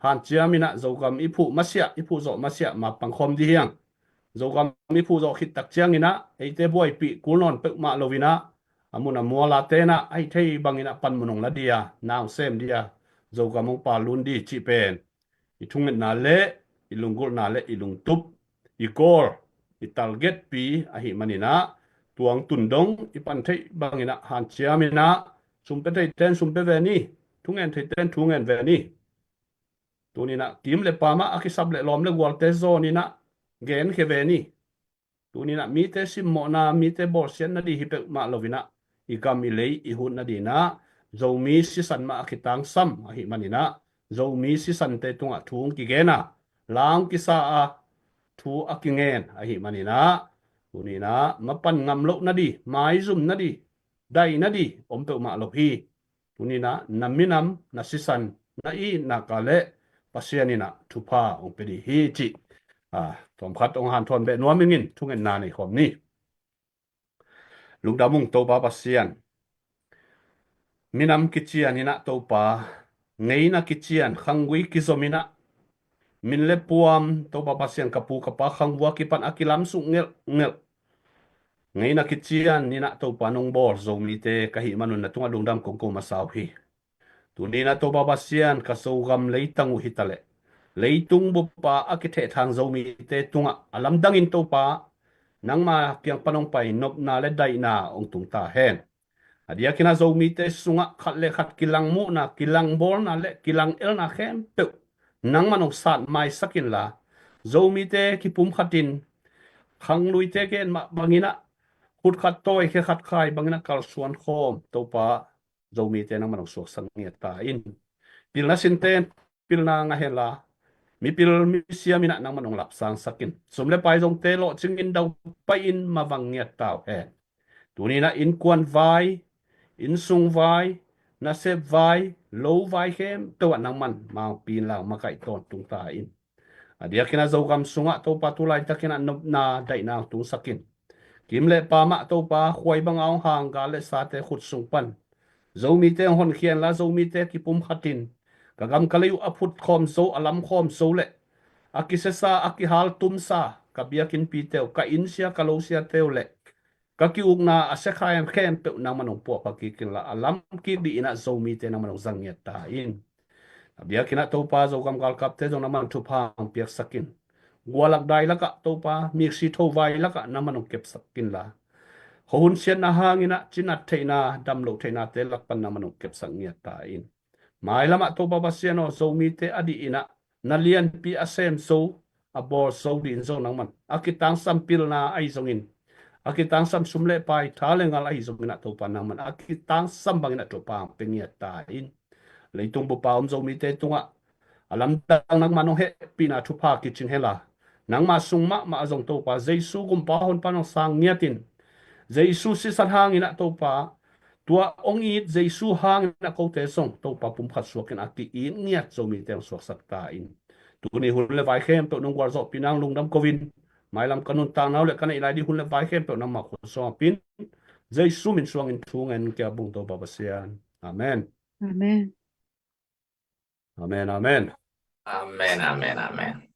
hanciam in ah Zogam i phuh masiah, i phuh zawh masiah mapang khawm ding hi hang. Zogam i phuh zawh khit tak ciangin ah eite buaipih kul nawn peuhmah loin ah a mun a mual a te in ah a hih theih bangin ah panmun hong la ding a, na hong sem ding a, Zogam hong pal lun ding cih pen i thungetna le i lunggulhna le i lungtup, i goal, i targetpi ahih manin ah tua hong tun dong i pan theih bangin ah hanciam in ah, sum pia theite in sum pia ve ni, thu ngen theite in thu ngen ve ni. Tuni-in ah kim le pam ah a kisap le lawm le gualte zawn in ah genkhia ve ni. Tuni-in ah mite simmawhna, mite bawlsiatna ding hi peuhmah loin ah i gam i lei i hutna dingin ah Zomi sisan mah a kitangsam ahih manin ah Zomi sisante tungah thu hong kigen a, la hong kisa a, thu a kingen ahih manin ah tuni-in ah mapan ngam lohna ding, maizumna ding, daihna ding om peuhmah lo hi. Tuni-in ah na minam, na sisan, na itna kah le Pasian in ah thupha hong pia ding hi cih, a, tawmkhat hong hanthawn beh nuam ing in thungetna nei khawm ni. Lungdam ung Topa Pasian. Minam kician in ah Topa, ngeina kician, khanggui kizom in ah, min le puam, Topa Pasian, ka pu ka pa khangvua kipan a kilamsuk ngelhngelh, ngeina kician in ah Topa nong bawl Zomite ka hih manun na tungah lungdam kong ko masa uh hi. Tuni in ah Topa Pasian, ka Zogam leitang uh hi taleh, leitung bup ah a kithehthang Zomite tungah a lamdangin Topa, nangma kiang pan hong pai nopna le daihna hong tung ta hen. A diakin ah Zomite sungah khat le khat kilangmuhna, kilangbawlna le kilangelna khempeuh nangman hong satmaisak inla, Zomite kipumkhatin, khangluite gen mah bangin ah, khut khat tawi, khe khat khai bangin ah kalsuan khawm, Topa, Zomite nangman hong suaksak ngiat ta in. Pilna sinte in pilna ngah henla, mipil misiam in ah nangman hong lapsangsak in. Sum le pai zongte lawhcingin daupai in mavang ngiat ta uh hen. Tuni in ah innkuan vai, innsung vai, nasep vai, lo vai khempeuh ah nangman mangpi in la makaih tawntung ta in. A diakin ah Zogam sungah Topa tu laitakin ah nopna daihna hong tungsak in. Kim le pam ah Topa khuai bang a hong hang gal le sate khut sung pan Zomite hong honkhia inla, Zomite kipumkhatin, ka gam ka lei uh a phutkhawm zo, a lamkhawm zo le a kisesa, a kihaltumsa ka biakinnpite uh, ka innsia, ka losiate uh le ka ki-ukna a sia kha khempeuh nangman hong puahpha kik inla, a lam kik dih in ah Zomite nangman hong zang ngiat ta in. A biakin ah Topa, Zogam galkapte zong nangman thupha hong piaksak in. Gualak dai lakah Topa, miksi tho vai lakah nangman hong kepsak inla, khuahun siatna hangin ah cinat theihna, damloh theihnate lak pan nangman hong kepsak ngiat ta in. Mailam ah Topa Pasian aw, Zomite a dih in ah na lianpi a sem zo, a bawl zo dih in zong nangman, a kitangsam pilna ahi zongin, a kitangsam sum le pai, tha le ngal ahi zongin ah Topa nangman a kitangsam bangin ah Topa hong pia ngiat ta in. Leitung bup a om Zomite tungah a lamdang nangman hong hehpihna thupha kicing henla, nangma sung mahmah a zong Topa Jesu Gumpa Honpa in hong sang ngiat in. Jesu sisan hangin ah Topa, tua hong it Jesu hangin ah kote zong Topa pumkhat suakin a ki-it ngiat Zomite hong suaksak ta in. Tuni hun le vai khempeuh nong gualzawhpih nang lungdam ko in, mailam ka nuntakna uh le ka neih lai ding hun le vai khempeuh nangma khut suang pia in. Jesu min suangin thu ngen ka bung, Topa Pasian. Amen. Amen. Amen, amen. Amen, amen, amen.